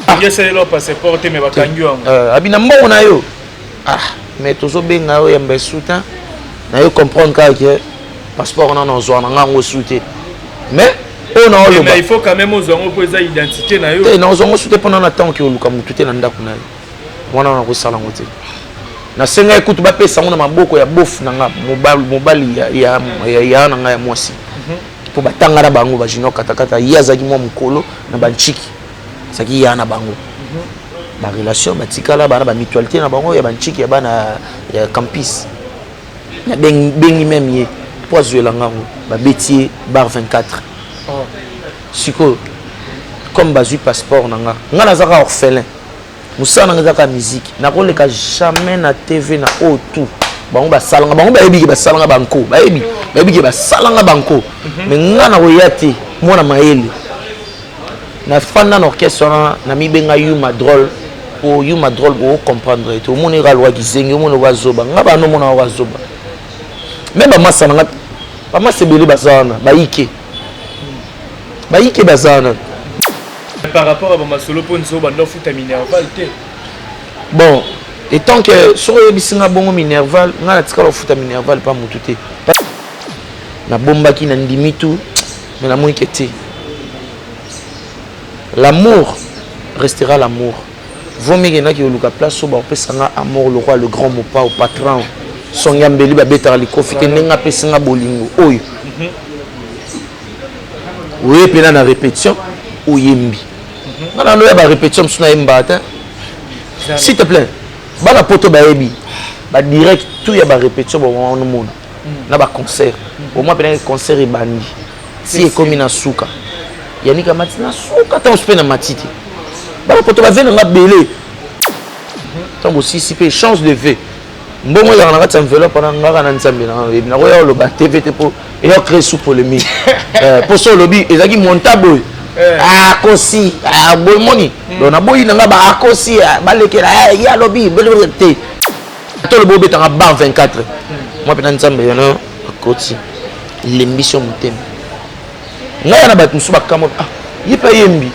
Ngeselelo passeport te, mais bakangi yango. Abi na mbongo na yo. Ah, mais tozobenga yo yamba esu te. Na yo comprendre kaka ke passeport wana nazwa na nga yango su te. Mais oyo na oloba. Mais il faut quand même ozwa yango mpo eza identité na yo. Te, nazwa yango su te mpona na ntango ke oluka motu te na ndako na ye. Wana nakosala yango te. Nasengaki kutu bapesa yango na maboko ya bof na nga, mobali ya na nga ya mwasi. Mpo batanga na bango ba junior katakata, ye azalaki mwa mokolo na banchiki, azalaki ya na bango barelation, batikala bana bamutualité na bango ya banchiki ya bana ya campus. Nabengi meme ye mpo azwela ngango, babeti ye bar 24. Sikoyo comme bazwi passeport na nga, nga nazaka orphelin, mosala nanga ezaka musique, nakoleka jamais na TV na oyo tout. Bango basalanga, bango bayebi ke basalanga banko, bayebi ke basalanga banko, mais nga nakoya te. Mwana mayele, nafanda na orchestre wana, namibenga Yuma Drôle. Po Yuma Drôle, bocomprendre te. Omoni kaka lwaki zengi, omoni oka zoba, nga bano omona oka zoba. Me bamasa nanga, bamasa ebele baza wana, bayike bayike baza wana. Par rapport à bamasolo, mpo nzo banda ofuta minerval te? Bon, étant que soki oyebisi nga bongo minerval, nga natikala kofuta minerval mpa motu te. Nabombaki, na ndimi tu, mais namoni ke te, l'amour restera l'amour. Vaut mieux kendaki koluka place oyo bakopesa nga amour, le roi, le grand Mopao patron, songi ya mbeli babetaka likofi te. Ndenge apesi nga bolingo oyo, oye mpena na répétition, oyembi nga na noya barépétition mosusu, nayembaka te. S'il te plaît, bana poto bayebi badirect tout ya barépétition, baonomona na baconcert. Omwa mpena concert ebandi ti ekomi na suka, Yannick amati na suka, ntango mosusu mpe na mati te. Bana poto bave nanga bele, ntango bosisi mpe chance de v, mbongo ezalaka na kati ya enveloppe wana. Ngaka na Nzambe na oyebi, nakoya oloba TV te mpo eya créer sous polémique, mpo so olobi ezalaki monta boye, akosi boye, moni. Donc naboyi na nga baakosi, balekela ye, alobi te. Toloba obetanga bar 24, mwa mpena Nzambe yana akoti lembisi yo motema. Ngai na bato mosusu bakamwa: ah, ye mpe ayembi,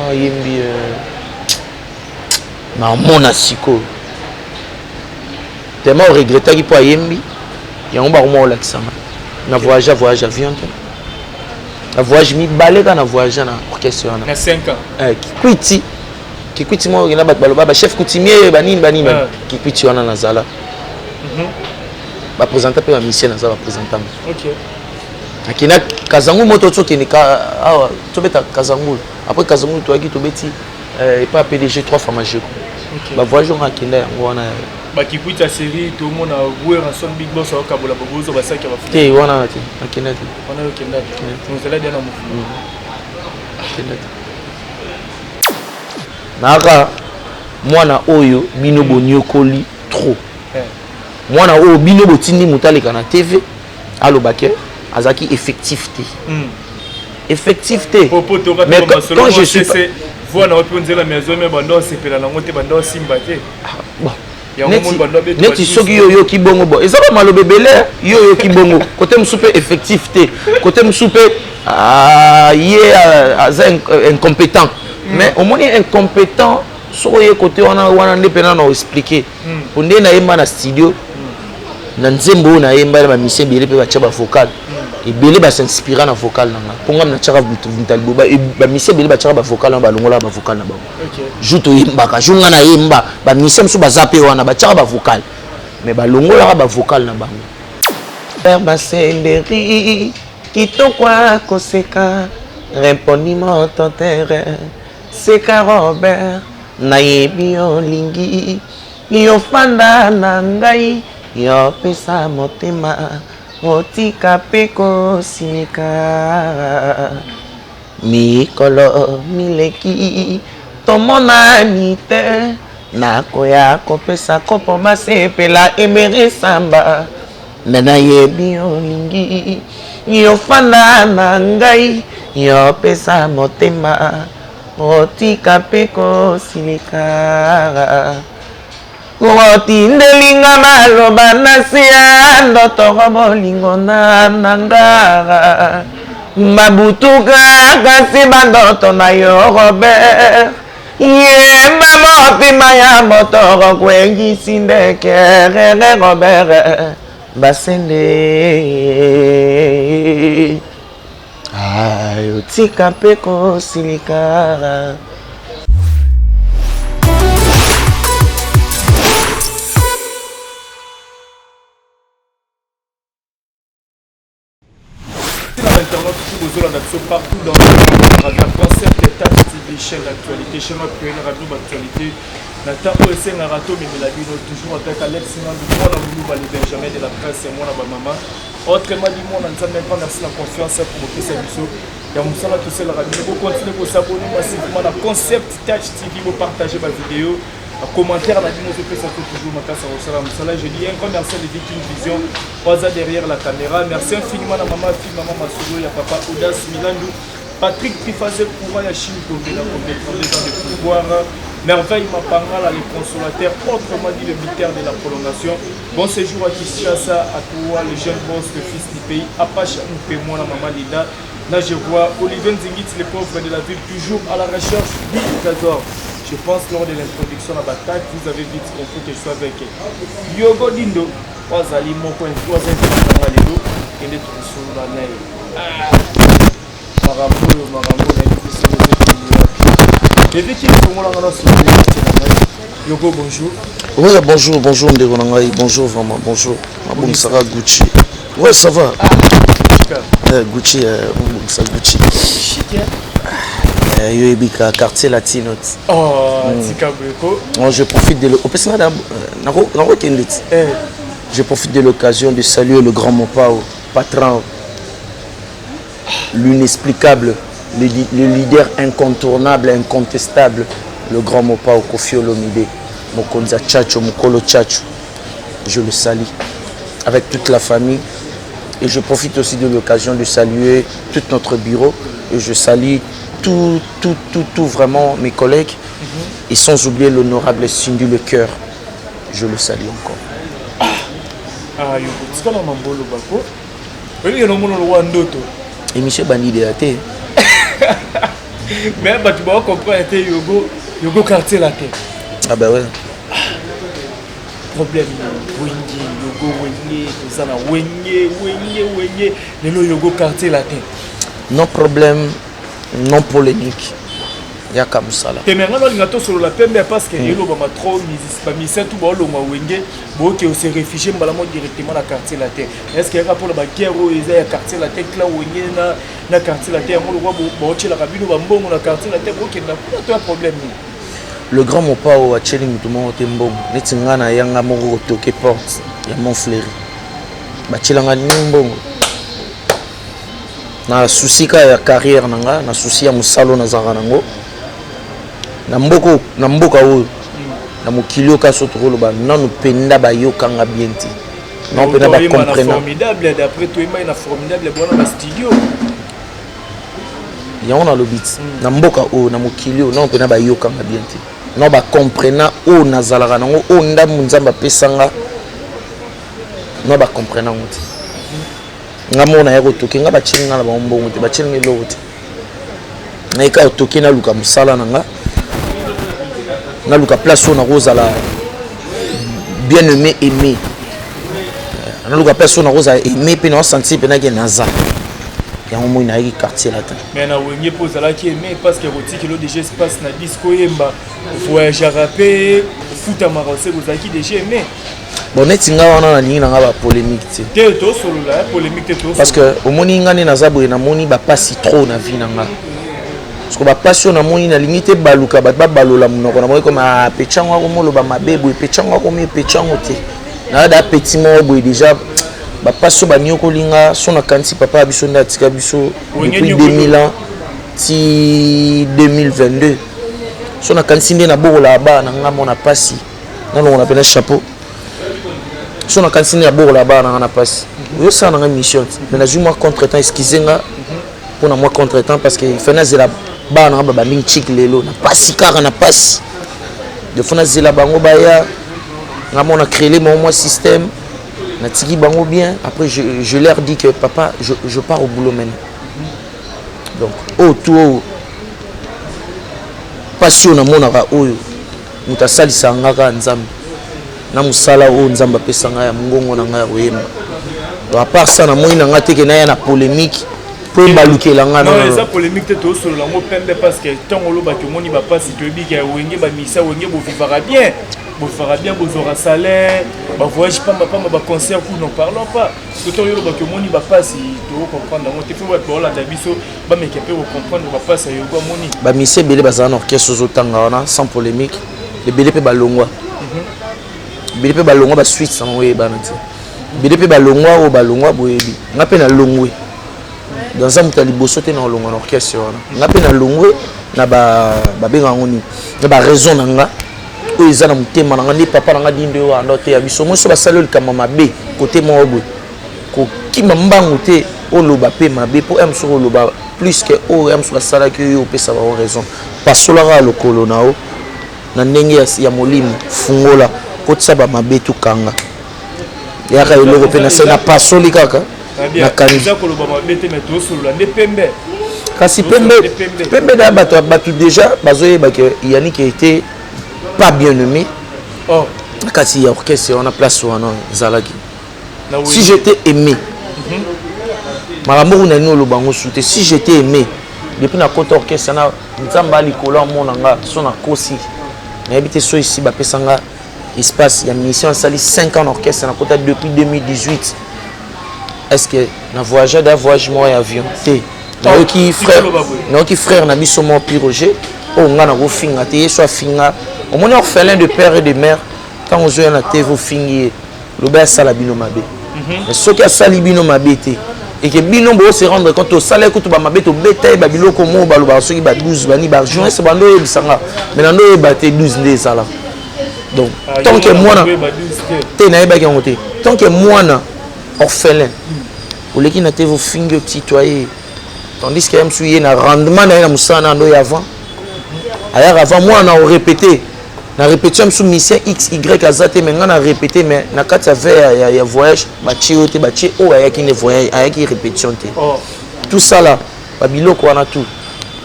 ayembi. Namona sikoyo tellement oregretaki mpo ayembi yango, bakoma olakisanga na voyage, voyage avion te, na voyage mibale kaka na voyage na orchestre wana. Na 5 ans. Kikwiti, Kikwiti moko okenda, bato baloba bachef coutumier banini banini. Kikwiti wana nazala baprésenta mpe bamisie, naza baprésenta. Nakenda Kazangu, moto tokende awa, tobeta Kazangulu. Après Kazangulu, toyaki tobeti epa PDG 3 fois Majeko. Bavoyage onga akenda yango wana. Bakikwiti ya série, tomona Werrason Big Boss aokabola bobozo basaki ya bafuta. Te, wana te, nakenda te. Wana okenda te, ozala dia na mofumu. Akenda te. Nayaka mwana oyo bino boniokoli trop, mwana oyo bino botindi moto aleka na TV aloba ke azalaki effectif te, effectif te. Mais quand je suis voix na opi nzela, mais azoi bando osepela nango te, bando osimba te. Bon, neti soki yo oyoki bongo, bon, eza bamaloba ebele. Yo oyoki bongo, kote mosusu mpe effectif te, kote mosusu mpe ye aza incompétent. Mais omoni, incompétent, soki oye kote wana, wana nde mpena na oexpliquer po nde nayemba na studio na nzembo oyo nayemba na bamisie ebele mpe batya bavocal ebele, basinspira na vocal na nga, mpo ngami natiaka mutalibo. Bamisie ebele batiaka bavocal na balongolaka bavocal na bango. Jour toyembaka, jour nga nayemba, bamisie mosusu baza mpe wana, batiaka bavocal, mais balongolaka bavocal na bango. Basenderi kitoko akoseka, répondit moto terre seka. Robert, nayebi olingi yofanda na ngai, yopesa motema, otika mpe kosilika. Mikolo mileki tomonani te, nakoya kopesa kopo basepela emere samba. Me nayebi olingi yofanda na ngai, yopesa motema, otika mpe kosilika. Otindelinga maloba na se ya ndoto, bolingo na nanga mabutuka, kasi bandoto na yo, Robert. Yemba mopima ya motoro kwengisi ndeke Rere Robert Basende Ayo tika mpe kosilika. Na internaute tout bozolanda biso partout dans le monde à travers Concept Touch TV, chaîne d'actualité, chaîne oyo radio d'actualité. Na temps oyo esengaka tomemela bino toujours avec Alex Ngandu, mwana moluba, le Benjamin de la presse, mwana bamama, autrement dit mwana Nzambe. Grand merci na confiance pour kopesa biso ya mosala toselaka bino. Bocontinue kos'abonner massivement na Concept Touch TV, bopartage bavideo, commentaire na bino ozopesa to toujours makasi ya kosala mosala. Je dis un grand merci à Viking Vision oaza derrière la caméra. Merci infiniment na mama fi, mama masolo ya papa Audace Milandu, Patrick Trifase, courant ya Chine, Gombe na Gombe, 32 ans de pouvoir, Merveille Mapangala, les consolateurs, autrement dit le militaire de la prolongation. Bon séjour à Kinshasa à toi le jeune boss, le fils du pays, Apache Mpe, moi, maman Linda. Là, je vois Olivier Nzingit, le pauvre de la ville, toujours à la recherche du trésor. Je pense lors de l'introduction à la bataille, vous avez vite compris que je suis avec Yogo Dindo, Wazali Moko, Wazali lelo, kende tosolola na ye. Makambo oyo, makambo nayebi te soki ezokende wapi. Eviki fongolanga na solo na ngai. Yogo, bonjour. Ouais, bonjour, bonjour ndeko na ngai, bonjour vraiment, bonjour. Mabongisaka Gucci. Ouais, ça va. Ah, Gucci, mabongisa Gucci. Chic, hein? Yo yebika Quartier Latino. Oh, tika boyeko. Oh, je profite de l'opesa nga nakokende ti. Je profite de l'occasion de saluer le grand Mopao, patron, l'inexplicable, le leader incontournable, incontestable, le grand Mopao Koffi Olomide, Mokonza Tchatcho, Mokolo Tchatcho. Je le salue avec toute la famille. Et je profite aussi de l'occasion de saluer tout notre bureau. Et je salue tout, tout, tout, tout vraiment mes collègues. Et sans oublier l'honorable Cindy Le Cœur. Je le salue encore. Ah, Yogo, tika na mambolo bako. Oyebi nomona lokwa ndoto. Émission bandide ya te. Mais bato bakocomprendre te, Yogo, Yogo Quartier Latin. Ah bah ouais. Problème Wenge, Yogo Wenge, toza na Wenge, Wenge, Wenge, lelo Yogo Quartier Latin. Non problème, non polémique. Yaka mosala. Te, me nga nalinga tosolola pembe parce que elobama trop, bamusicien tout baolongwa Wenge, boke ose réfugié mbala mo directement na Quartier Latin. Est ce que yaka mpona baguerre oyo eza ya Quartier Latin, clan Wenge na Quartier Latin, yango lokwa baotielaka bino bambongo na Quartier Latin, bokenda kuna, to ya problème nini? Le grand Mopao atieli motu moko te mbongo. Neti nga na yanga moko kotoke porte ya Montfleury, batielanga nini mbongo? Na souci kaka ya carrière na nga, na souci ya mosala oyo nazalaka nango na mboka, na mboka oyo, na mokili oyo. Kasi tokoloba nanu mpenza bayokanga bien te, non mpenza bacomprena. Formidable, d'après toyembaki na Formidable bwana na studio. Yango nalobi ti na mboka oyo, na mokili oyo, nano mpenza bayokanga bien te, non bacomprena oyo nazalaka nango, oyo ndambu Nzambe apesanga, non bacomprena yango te. Nga moko naya kotoke, nga batieli nga na bango mbongo te, batieli nga eloko te. Nayeka kotoke, naluka mosala na nga, naluka place oyo nakozala bien aimé, aimé, naluka place oyo nakozala aimé mpe naosentir mpe nake naza yango. Moi nayaki Quartier Latin. Mais na Wenge mpo ozalaki aimé parce que kotikelo déjà espace na disque, oyemba, voyageaka mpe ofutamaka, oseke ozalaki déjà aimé. Bon, neti nga wana nalingi na nga bapolémique te. Te, tosolola polémique te. Parce que omoni nga nde naza boye, namoni bapasi trop na vie na nga, parce que bapasi oyo namoni, nalingi te baluka bato babalola monoko. Namoni comme pechango akomoloba mabe boye, pechango akomi pechango te. Naa da petit moko boye, déjà bapasi oyo banyokoli nga so nakanisi papa ya biso nde atika biso depuis 2000 ans ti 2022, so nakanisi nde nabokolaka bana na nga mona pasi, nalongola mpena chapeau. So nakanisi nde nabokola bana na nga na pasi, oyosala na nga mission te. Mais nazwi mwa contretemps, excuse nga mpona mwa contretemps, parce que faut nazela bana na nga babandi ncik lelo na pasi, kaka na pasi de faut nazela bango baya. Nga mona créer mo mwa système, natiki bango bien. Après je leur dis que papa, je pars au boulot maintenant. Donc oyo tout oyo. Mpasi oyo namonaka, oyo moto asalisaka nga kaka Nzambe na mosala oyo Nzambe apesa ngai ya mongongo na ngai ya koyemba. Donc à part ça, namoni na ngai te ke naya na polémique mpo ebalukela ngai. Non, eza polémique te, tosolola yango pembe, parce que ntango olobaki omoni bapasi, toyebi ke Wenge, bamisa Wenge bovivaka bien, bovivaka bien, bozwaka salaire, bavoyage pambapamba, baconcert ku n'en parlons pas. So ntango olobaki omoni bapasi, tokocomprendre yango te. Fo bato baolanda biso bameka mpe kocomprendre bapasi ya Yogo amoni. Bamisi ebele bazala na orchestre ozotanga wana, sans polémique, ebele mpe balongwa, ebele mpe balongwa, basuite yango oyebana te. Ebele mpe balongwa, oyo balongwa boyebi. Nga mpe nalongwe dans moto ya liboso te na kolongwa na orchestre wana. Nga mpe nalongwe na babengaka yango nini, na baraison na nga oyo eza na motema na nga. Nde papa na nga Dindo oyo anda te ya biso moso basali oyo likambo mabe kote moko boye, kokima mbangu te oloba mpe mabe, mpo ya mosuku oloba plus ke oyo ya mosuku asalaki oyo opesa bango raison. Pasolaka lokolo na yo na ndenge ya molimo, fungola, kotisa bamabe, tukanga yaka eloko mpe na napasoli kaka. Nakangi koloba mabe te, mais tosolola nde pembe. Kasi pembe pembe na bato, bato déjà bazoyeba ke Yannick était pas bien nommé. Oh. Na kati ya orchestre wana, place wana ezalaki, si j'étais aimé, makambo kuna nini oloba yango su te. Si j'étais aimé depuis nakota orchestre na Nzambe ya likolo amona nga, so nakosi nayebi te. So esi bapesa nga espace ya mission, asali 5 ans na orchestre, nakota depuis 2018, est ce que na voyage da voyage moko ya avion te? Nayoki frère, nayoki frère na biso moko Pi Roger oyo nga nakofinga te, ye so afinga. Omoni orphelin de père et de mère, ntango ozoya na TV ofingi ye, lobi asala bino mabe. Mais soki asali bino mabe te, eke bino bose rendre compte osala kutu bamabe, tobeta ye babiloko moko balobaka soki ba 12 bani bajournaliste bando oyebisanga, mais nando oyeba te 12 nde ezala. Donc tant que mwana te, nayebaki yango te. Tant que mwana orphelin oleki na te, ofingi, otitoye, tandis que ye mosusu ye na rendement na ye na mosala na ando ye avant ayaka, avant mwana orépété na répétition mosusu, musicien x y aza te, mais ngai na répété, mais na kati ya ve ya voyage batie oyo te, batie oyo ayaki nde voyage, ayaki répétition te. Tout ça là, babiloko wana tout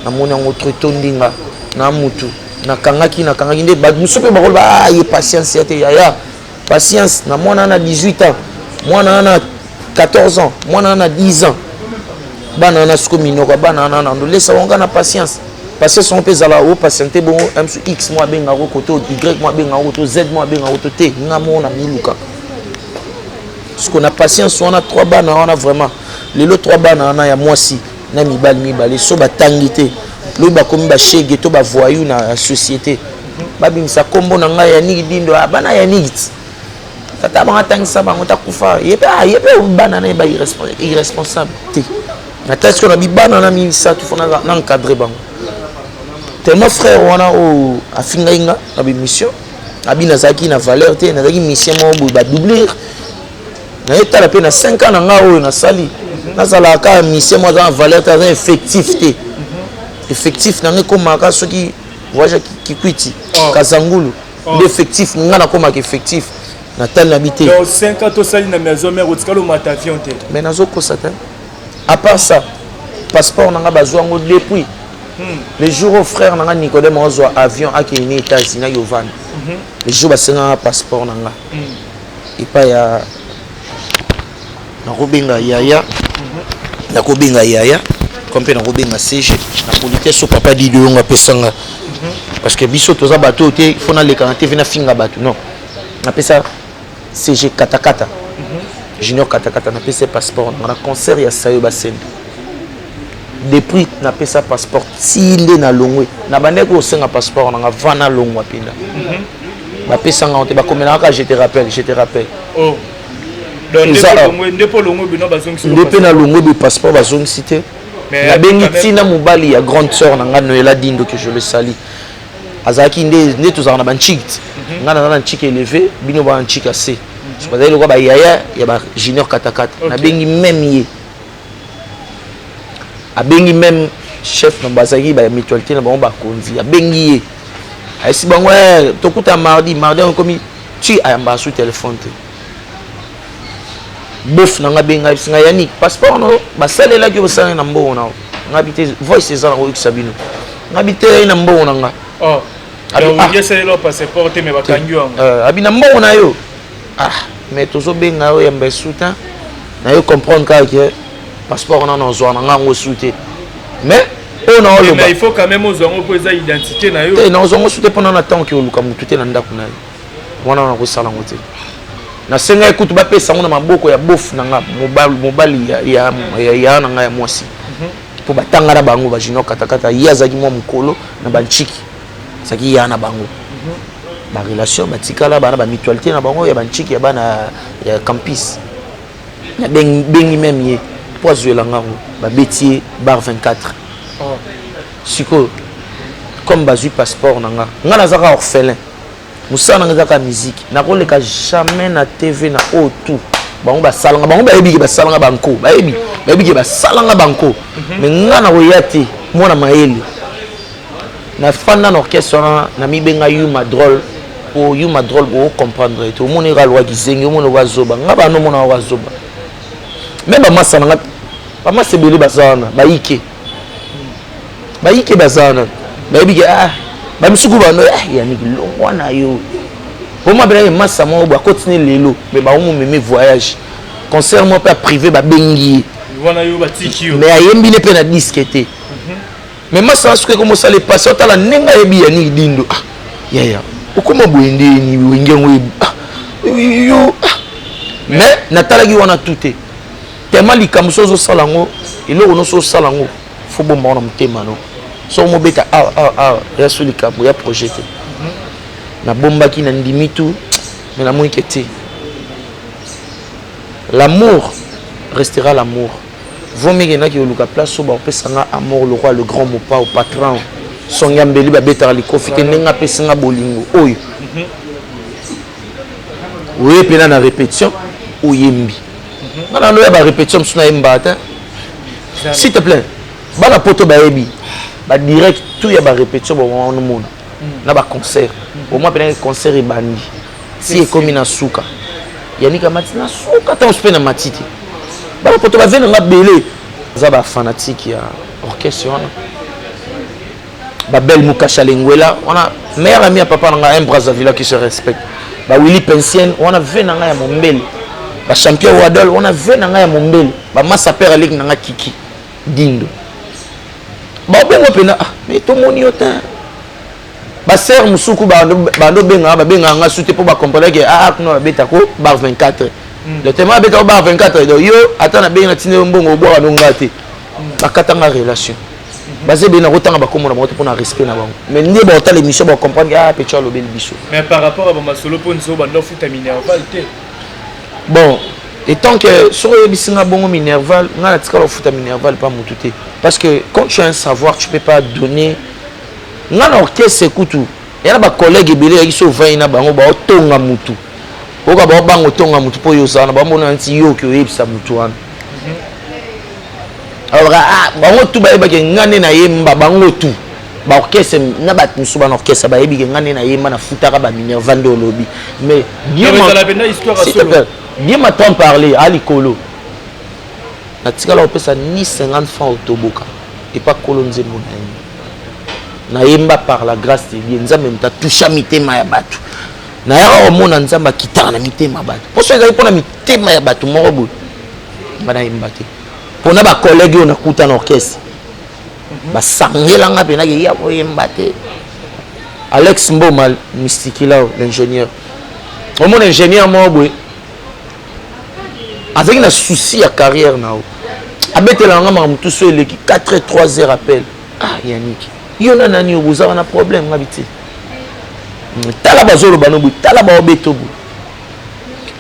namoni yango trop, etondi nga na mutu. Nakangaki, nakangaki nde bato mosusu mpe bakoloba: "Ah, ye patience ya te." Yaya, patience na mwana na 18 ans, mwana na 14 ans, mwana na 10 ans, bana wana siko minoko ya bana wana na ndolesa bango na patience. Patience yango mpe ezala opatiente bongo msu x mo abengako koto, y mo abengako koto, z mo abengako to te. Nga moko na milukaka siko na patience wana. Trois bana wana vraiment, lelo trois bana wana ya mwasi na mibali mibale, so batangi te, lobi bakomi bashege to bavoyou na société, babimisa nkombo na ngai Yaniki Dindo. Ah, bana Yaniki ti tata bango atangisa bango, takufa ye mpe, ah, ye mpe bana na ye ba irresponsable te. Na tasi ko na bibana na misato, fo na encadre bango tellement. Frère wana oyo afingai nga na bémission, abi nazalaki na valeur te, nazalaki musicien moko boye, badoublure nayetala mpe na 5 ans na nga oyo nasali, nazalaka kaka musicien moko aza na valeur te, aza effectif te. Effectif na nga ekomaka soki voyage ya Kikwiti, Kazangulu nde effectif nga nakomaka effectif. Natali na bi te. Donc 5 ans tosali na maison mère, otikali omata avion te? Mais nazokosa te. À part ça, passeport na nga bazwa yango depuis le jour oyo frère na nga Nicodème azwa avion akende na États-Unis, aki ovanda. Le jour basengaka passeport na nga epai ya, nakobenga yaya, nakobenga yaya comme mpe nakobenga CG na politesse oyo papa Dido yongo apesanga, parce que biso toza bato oyo te fo naleka na TV nafinga bato. Non, napesa CG Katakata, Junior Katakata, napesa passeport nanga na concert ya Sayo Basende. Depuis napesa passeport ti nde nalongwe, nabandaki kosenga passeport nanga va nalongwa mpenza, bapesanga ngo te, bakomelaka kaka "je te rappelle, je te rappelle". Oh. Donc nde mpo olongwe bino bazongisi? Nde mpe nalongwe boye, passeport bazongisi te. Nabengi ntina mobali ya grande sœur na nga Noela Dindo, que je le sali, azalaki nde nde tozalaka na banchik ti nga naza na nchik élevé, bino bana nchik ya c bazali lokola bayaya ya bajunior Katakata. Nabengi même ye, abengi même chef na bazalaki ba mutualité na bango, bakonzi, abengi ye, ayesi bango: "Eh, tokuta mardi." Mardi yango ekomi ti ayambaka su telefone te. Bof na nga benga, ayebisi nga: "Yannick, passeport no basalelaki yo, basalaki na mbongo na yo." Nga bi te, voice eza na koyokisa bino. Nga bi te, yai na mbongo na nga. Oh. Abi, ah. Passeport te, mais bakangi yango. Abi na mbongo na yo. Ah, mais tozobenga yo yamba esu te. Na yo comprendre kaka ke passeport wana nazwa na nga yango esu te. Mais oyo na oloba. Mais il faut quand même ozwa yango mpo eza identité na yo. Te, nazwa yango esu te mpona na ntango ke oluka motu te na ndako na yo. Wana nakosala yango te. Nasengai kutu bapesa yango na maboko ya bof na nga, mobali ya na ngai ya mwasi. Mpo batanga na bango bajunior katakata, ye azalaki mwa mokolo na banchiki, azalaki ya na bango. Barelation batikala bana bamutualité na bango ya banchiki ya bana ya campus. Na bengi même ye mpo azwela ngango, babeti ye bar 24. Sikoyo comme bazwi passeport na nga, nga nazaka orphelin, mosala nanga ezaka musique, nakoleka jamais na TV na oyo tout. Bango basalanga, bango bayebi ke basalanga banko, bayebi ke basalanga banko, mais nga nakoya te. Mwana mayele, nafanda na orchestre wana, namibenga Yuma Drôle. Po Yuma Drôle, ocomprendre te, omoni kaka lwaki zengi, omoni oka zoba. Nga bano omona oka zoba, me bamasa na nga, bamasa ebele baza wana, bayike bayike baza wana, bayebi ke ah, bamisuku bano, ah, Yannick, longwa na yo. Poma mpena ye masa moko boye akotini lelo, me baomomeme voyage, concert moko mpe ya privé babengi ye. Wana yo batiki yo. Mais ayembi ne mpe na disque te. Mais masa wana soki ekomosala epasi, otala ndenge ayebi Yannick Dindo. Ah yaya, okoma boye ndeni wenge yango ah, yo ah. Mais natalaki wana tu te, tellement likambo so ozosala yango, eloko nyonso osala yango, fo bomba wana motema no. Soki mobeta awa awa awa, ya so likambo ya projet te. Nabombaki, na ndimi tu, mais namoni ke te, l'amour restera l'amour. Vaut mieux kendaki koluka place oyo bakopesa nga amour, le roi, le grand Mopao patron, songi ya mbeli babetaka likofi te. Ndenge apesi nga bolingo oyo, oye mpena na répétition, oyembi nga na loya barépétition mosusu, nayembaka te. S'il te plaît, bana poto bayebi badirect tout ya barépétition, baomona na baconcert. Omwa mpena concert ebandi ti ekomi na suka, Yannick amati na suka, ntango mpe na mati te. Bana poto bave nanga bele, baza bafanatike ya orchestre wana. Babel Mukasha Lengwela wana, meilleur ami ya papa na nga, un Brazzaville qui se respecte. Bawilly Pensienne wana, ve na ngai ya mombele. Bachampion Wadol wana, ve na ngai ya mombele. Bamasa père aleki na nga Kiki Dindo, baobengo mpena. Ah, mais tomoni yo te. Basere mosuku bando obengaka, babengaka nga su te, mpo bacomprendre ke ah, kuna babetako bar 24. Le tema babetako bar 24, donc yo ata nabengi, natina yo mbongo, obwaka no nga te. Bakatanga relation. Baza ebele, nakotanga bakombo na bango te mpona respect na bango, mais nde baotala émission, bacomprendre: ah, pecho alobeli biso. Mais par rapport à bamasolo, mpo nso banda ofuta minerval te? Bon, étant que soki oyebisi nga bongo minerval, nga natikala kofuta minerval pa motu te, parce que quand tu as un savoir, tu peux pas donner. Nga na orchestre kutu ya na bacollègue ebele yaki, so ovandi na bango, baotonga mutu, oyoka baobanga otonga mutu mpo oyo ozala na bamona nti yoki oyebisa mutu wana. Alors ah, bango tu bayebaki nga nde nayemba. Bango tu baorchestre na bato mosusu bana orchestre bayebi ke nga nde nayemba, nafutaka baminerval nde olobi. Mais Dieu m'entend parler a likolo, natikala kopesa ni 50 francs otoboka epa kolo nzembo na ye. Nayemba par la grâce de Dieu. Nzambe moto atusha mitema ya bato. Nayaka komona Nzambe akitaka na mitema ya bato. Mposo ezali mpona mitema ya bato moko boye, nga nayemba te mpona bacollègue oyo nakuta na orchestre, basangelanga mpenaki ya koyemba te. Alex Mboma Mystikila, l'ingénieur, omona ingénieur moko boye azalaki na souci ya carrière na yo, abetelaka nga makambo tuso eleki 4 heures, 3 heures, appel: ah Yannick, yo na nani oyo bozaka na problème? Nga bi te, tala bazoloba no boye, tala baobeto boye.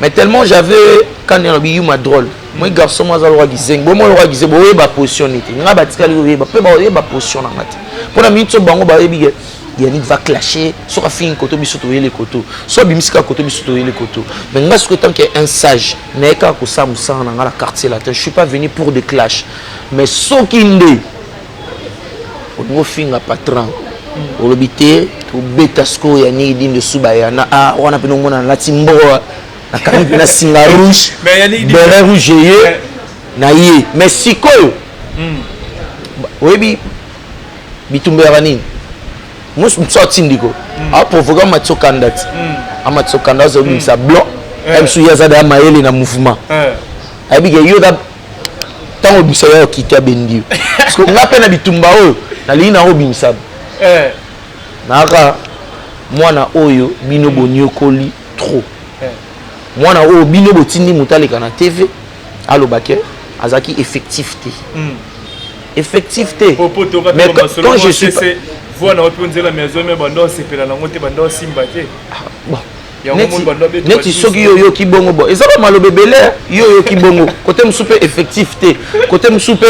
Mais tellement j'avais quand nalobi Yuma Drôle, moi garçon mo aza lokwa gizengi, bomo lokwa gizengi, boyeba position nete nga batikali koyeba mpe baoyeba position na nga te. Mpona miniti oyo bango bayebi ke Yannick va clasher. Soki afingi koto, biso toyeli koto. So abimisi kaka koto, biso toyeli koto. Mais nga soki tant que un sage, naye kaka kosala mosala na nga na Quartier Latin. Je suis pas venu pour des clash. Mais soki nde olingi ofinga patron, olobi te, tobeta sikoyo Yannick Dindo suba yana. Ah, wana mpena omona nalati mboko, nakangi mpe na singa rouge, béret rouge ye na ye. Mais sikoyo oyebi bitumba yaka nini? Mosu atindiko aprovoka amatisi okanda ti amatisi okanda, azobimisa blanc. Mosu ye aza daya mayele na mouvement, ayebi ke yo ntango obimisa yo okiti, abendi yo. Parce que nga mpe na bitumba oyo nalingi nango obimisa, nayaka mwana oyo bino boniokoli trop, mwana oyo bino botindi moto aleka na TV aloba ke azalaki effectif te, effectif te. Mais quand je suis voix na wapi nzela, mais azwami bando osepela nango te, bando osimba te. Bon, neti soki yo oyoki bongo, bon, eza bamaloba ebele. Yo oyoki bongo kote mosusu mpe effectif te, kote mosusu mpe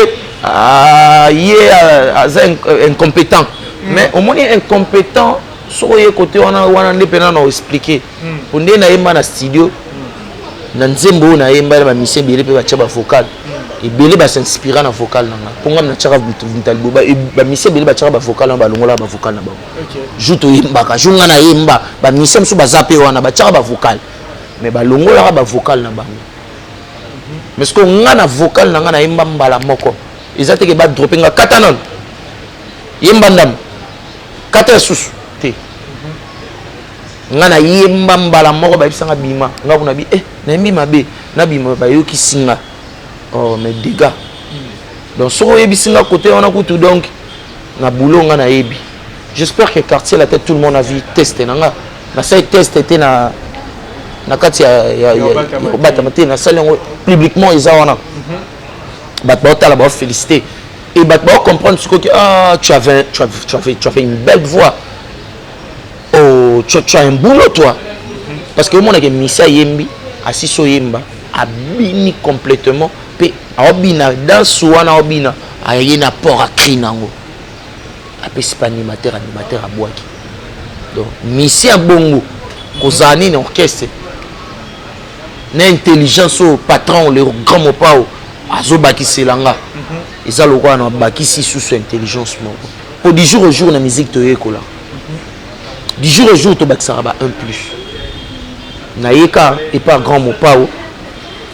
ye aza incompétent. Mais omoni, incompétent, soki oye kote wana wana nde mpena na oexpliquer po nde nayemba na studio na nzembo oyo nayemba na bamusiciens ebele mpe batya bavocal ebele, basinspira na vocal na nga, mpo ngami natiaka mutalibo. Bamusiciens ebele batiaka bavocal na balongolaka bavocal na bango. Jour toyembaka, jour nga nayemba, bamusiciens mosusu baza mpe wana, batiaka bavocal mais balongolaka bavocal na bango. Mais ce que nga na vocal na nga nayemba mbala moko, eza teke badrope nga kata nano, yemba ndambo, kata lisusu te. Nga nayemba mbala moko, bayebisanga bima. Nga kuna bi nayembi mabe, nabima, bayokisi nga. Oh, mais dégâts. Donc soki oyebisi nga côté wana kutu, donc na boulot nga nayebi. J'espère que Quartier Latin, tout le monde a vu test na nga. Nasali test te na kati ya kobatama te, nasali yango publiquement. Eza wana, bato baotala, baofélicité et bato baocomprendre sikoki: ah, tu avais une belle voix. Oh, tu as un boulot, toi. Parce que omonaka misi ayembi, asisi oyemba, abini complètement mpe aobina danse wana, aobina, aye na port, acri nango, apesi mpe animateur, animateur abwaki. Donc misi ya bongo kozala nini, orchestre na intelligence oyo patron le grand Mopao azobakisela nga, eza lokola na bakisi susu intelligence moko. Po du jour au jour na musique toyekola, du jour au jour tobakisaka ba 1 plus. Nayeka epa grand Mopao.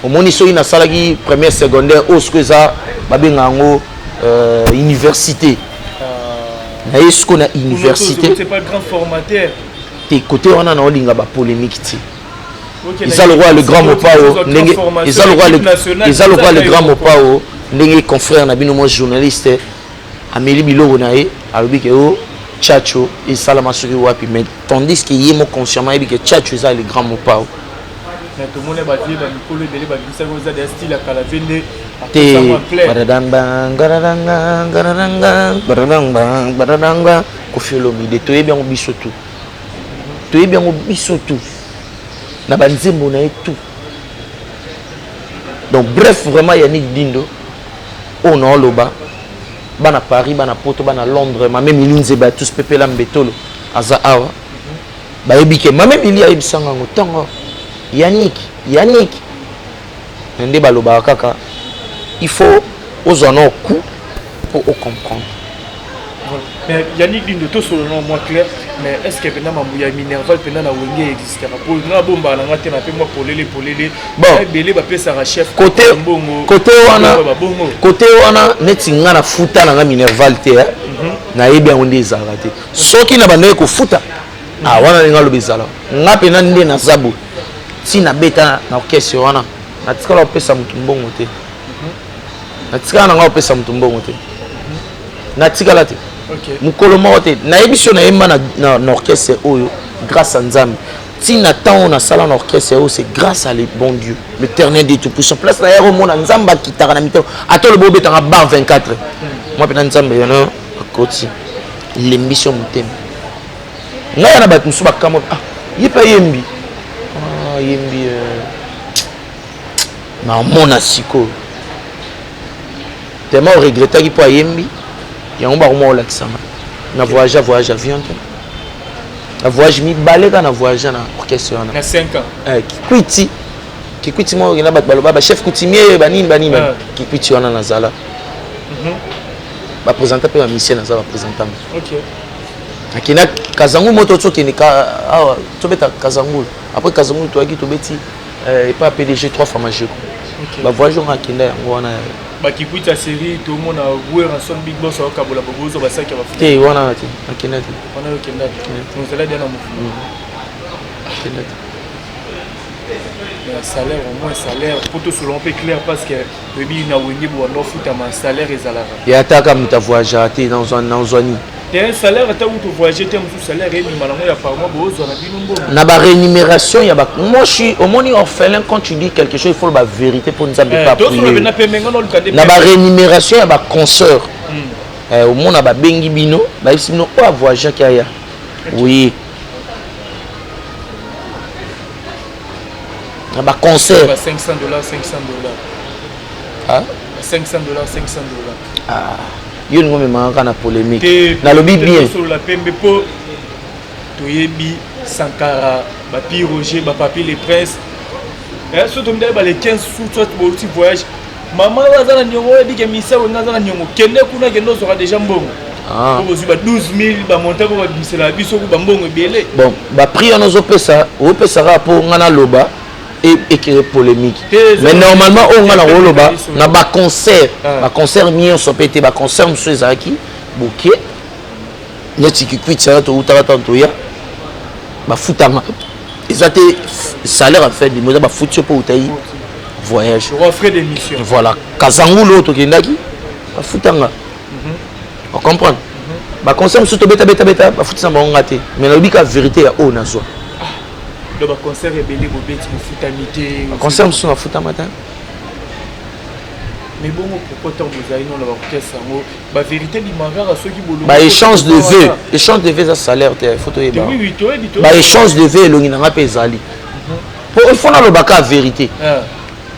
Omoni, soki nasalaki première secondaire, oyo sikoyo eza babenga yango université. Naye sikoyo na université te. Kote wana naolinga bapolémique te. Eza lokola le grand Mopao ndenge eza lokola le grand Mopao ndenge confrère na bino mo journaliste ameli biloko na ye, alobi ke o tchatcho esalama soki wapi, mais tandis que ye mo consciemment ayebi ke tchatcho eza le grand Mopao. Tomoni bavie bamikolo ebele babimisaki oza de style ya kala ve nde. Te, badadamba ngadadanga ngadadanga badadamba badadanga Koffi Olomide, toyebi yango biso tu, toyebi yango biso tu na banzembo na ye tout. Donc bref, vraiment, Yannick Dindo oyo naoloba, bana Paris, bana Poto, bana Londres, mame Mili Nzeba, tous pepela mbetolo aza awa, bayebi ke mame Mili ayebisanga yango ntongo. Yannick, Yannick, na nde balobaka kaka, il faut ozwa na coup mpo ocomprendre. Mais Yannick Dindo, tosolola mwa clair, mais est ce que mpena mambo ya minerval mpena na Wenge existera? Po nga bombaka na nga te, na mpe mwa polele polele. Ebele bapesaka chef côté mbongo. Côté wana, côté wana, neti nga na futa na nga minerval te, nayebi yango nde ezalaka te. Soki na bandaki kofuta, ah, wana ndenge aloba ezalaka. Nga mpena nde naza boye, ntina beta na orchestre wana, natikala kopesa motu mbongo te, natikala na nga kopesa motu mbongo te, natikala te mokolo moko te. Nayebi so nayemba na orchestre oyo grâce à Nzambe. Ntina ntango nasala na orchestre oyo, c'est grâce à le bon Dieu, l'éternel Dieu tout puissant. Place na ye komona Nzambe akitaka na mitema, ata olobi obetanga bar 24 mwa mpena Nzambe yana akoti lembisi yo motema. Ngai ya na bato mosusu bakamwa: ah, ye mpe ayembi, ah, ayembi. Namona sikoyo tellement oregretaki mpo ayembi yango, bakoma olakisanga na voyage, voyage avion te, na voyage mibale kaka na voyage na orchestre wana. Na 5 ans. Kikwiti, Kikwiti moko okenda, bato baloba bachef coutumier banini banini. Kikwiti wana nazala baprésenta mpe bamusiciens, naza baprésentanga. Nakenda Kazangu moto, tokende awa, tobeta Kazangulu. Après Kazangulu, toyaki tobeti epa PDG 3 fois Majeko. Bavoyage onga akenda yango wana. Bakikwiti ya série, tomona Werrason Big Boss aokabola bobozwa basaki ya bafuta. Te, wana te, nakenda te. Wana yokenda te, ozala dia na mouvement. Nakenda te. Mais salaire, au moins salaire po tosolongo mpe clair, parce que toyebi na Wenge bowanda ofutama, salaire ezalaka. Ye ataka moto avoyageaka te, nazwa nini? Te, salaire ata uto voyage te, mosusu salaire ebima nango ya par mois, bozwa na bino mbongo. Na barémunération ya ba, moi je suis, omoni, orphelin, quand tu dis quelque chose, il faut ba vérité mpo Nzambe pa Tosolo pena pembe nga noluka nde. Na barémunération ya baconcert, omona babengi bino, bayebisi bino oyo avoyageaki aya, oui, na baconcert. Ba 500 $, 500 $. Ah? Ba 500 $, 500 $. Ah, yo ningo omemaka kaka na polémique. Te. Nalobi bien. Tosolola pembe mpo toyebi Sankara, bapi Roger, bapapi le Prince. So tomidali ba le 15 sous, soit boluti voyage, mama oyo aza na niongo, oyo ebike misa oyo nga aza na niongo, kende kuna, kende ozwaka déjà mbongo. Ah. Po bozwi ba 12 000, bamonta mpo babimisela biso ku bambongo ebele. Bon, baprix wana ozopesa, opesaka mpo nga naloba ecréer polémique. Mais normalement oyo nga nakoloba na baconcert, baconcert nyonso mpe te, baconcert mosusu ezalaki boke neti Kikwiti wana toutaka ntango toya, bafutanga eza te salaire en fait eza bafuti yo mpo outai voyage. Roi, frais d'émission. Voilà, Kazangulu oyo tokendaki, bafutanga, ocomprendre? Baconcert mosusu tobetabeta, bafutisa bango, nga te, mais nalobi ka vérité ya oyo nazwa. Donc baconcert ebele bobeti, bofutami te? Baconcert mosusu nafutama te. Mais bongo pourquoi ntango bozali no na baorchestre yango, bavérité bima kaka soki bolongi? Baéchange de vœux, échange de vœux eza salaire te, faut toyeba. Oui, toyebi. Baéchange de vœux, elongi na nga mpe ezali po il faut nalobaka vérité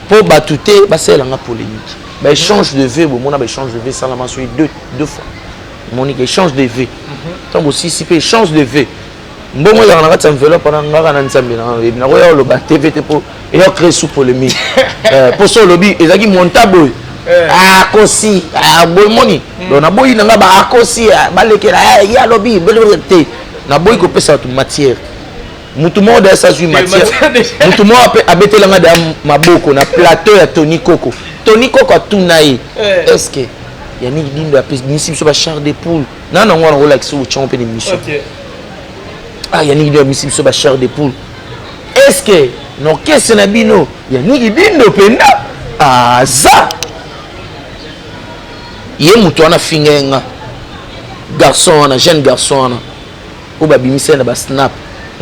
mpo bato te basalelanga polémique. Baéchange de vœux, bomona baéchange de vœux esalama soki deux fois, omoniki échange de vœux, ntango bosisi mpe échange de vœux, mbongo ezalaka na kati ya enveloppe wana. Ngaka na Nzambe na oyebi, nakoya oloba TV te mpo eya créer sous polémique, mpo so olobi ezalaki monta boye, akosi boye, moni. Donc naboyi na nga baakosi, balekela ye, alobi te, naboyi kopesa bato matière. Mutu moko daya azwi matière, mutu moko ape abetelanga daya maboko na plateau ya Tony Koko. Tony Koko atuna ye: est ce que Yannick Dindo apemisi biso bachair de poule? Na nango wana olakisa otyango mpe na émission. Ah, Yannick Dindo amisi biso bachair de poule, est ce que na orchestre na bino Yannick Dindo mpenza aza? Ye moto wana afinga ye nga, garçon wana, jeune garçon wana oyo babimisa ye na basnap.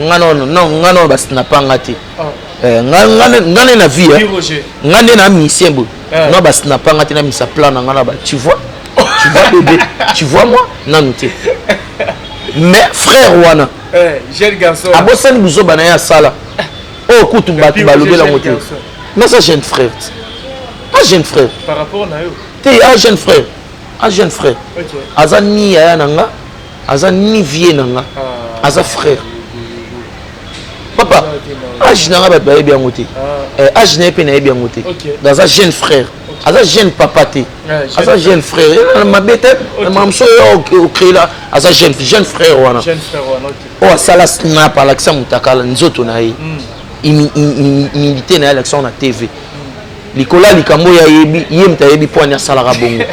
Nga nono, non, nga nono basnapanga te. Nga nde na vie, nga nde na musicien boye, nga basnapanga te. Namisa plan na nga na ba, tu vois, tu vois bébé, tu vois, moi nanu te. Mais frère wana abosani buzoba na ye asala oyo kutu bato balobelango te. Mais ça, jeune frère, un jeune frère. Par rapport na yo. Te, un jeune frère, un jeune frère. Aza ni yaya na nga, aza ni vie na nga, aza frère. Papa, age na nga bato bayebi yango te, age na ye mpe nayebi yango te. Aza jeune frère, aza jeune papa te, aza jeune frère. Mabe te, mamosu oyo ocréela, aza jeune frère wana oyo asala snap, alakisa moto akala nzoto na ye, humilité na ye, alakisa na TV likolo ya likambo oyo ayebi ye, moto ayebi mpo ani asalaka bongo.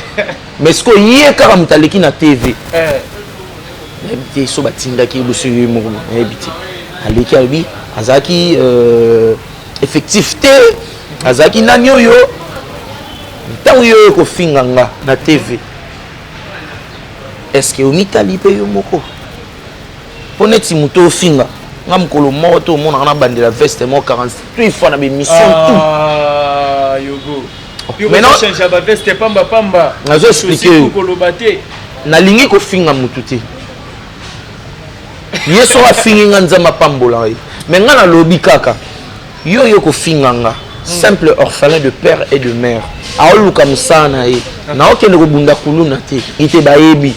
Mais sikoyo ye kaka moto aleki na TV, nayebi te so batindaki ye boso ye moko, nayebi te. Aleki, alobi azalaki effectif te, azalaki nani oyo. Ntango yo oyo kofinga nga na TV, est ce que omitali mpe yo moko? Mpo neti moto ofinga nga, mokolo moko te omonaka na bandela veste moko 48 fois na bémission tout. Ah, yogo. Maintenant- Change baveste pamba pamba. Nazo expliquer yo. Koloba te. Nalingi kofinga motu te. Ye soki afingi nga, Nzambe apambola ye. Mais nga nalobi kaka, yo kofinga nga, simple orphelin de père et de mère, aoluka mosala na ye, naokende kobunda kuluna te, ite bayebi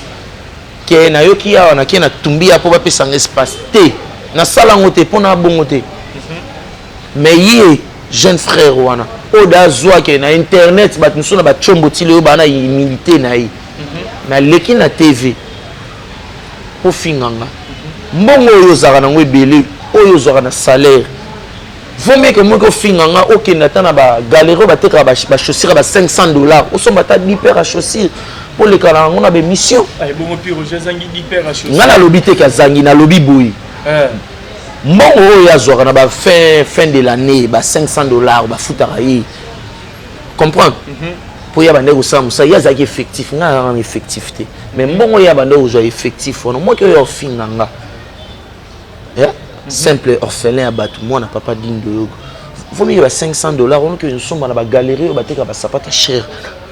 ke nayoki awa, nake natumbi ya mpo bapesanga espace te, nasala yango te mpo na bongo te. Mais ye jeune frère wana oyo da azwaki na internet, bato mosusu na batiombo tili oyo baa na humilité na ye, naleki na TV mpo finga nga. Mbongo oyo ozalaka nango ebele, oyo ozwaka na salaire. Vaut mieux que moi ofinga nga okende ata na ba galerie oyo batekaka ba chaussures ya ba 500 dollars, osomba ata 10 paires ya chaussures mpo oleka na yango na ba émission. Ebongo Pi Roger azangi 10 paires ya chaussures? Nga nalobi te ke azangi, nalobi boye. Mbongo oyo azwaka na ba fin de l'année, ba 500 dollars bafutaka ye, comprendre? Mpo ye abandaki kosala mosala, ye azalaki effectif, ngai azalaka na effectif te, mais mbongo oyo abandaki kozwa effectif wana, moki oyo ofinga nga simple orphelin ya bato, mwana papa Dindo Yogo, vaut mieux ba 500 dollars onoki osomba na bagalerie oyo bateka basapato cher,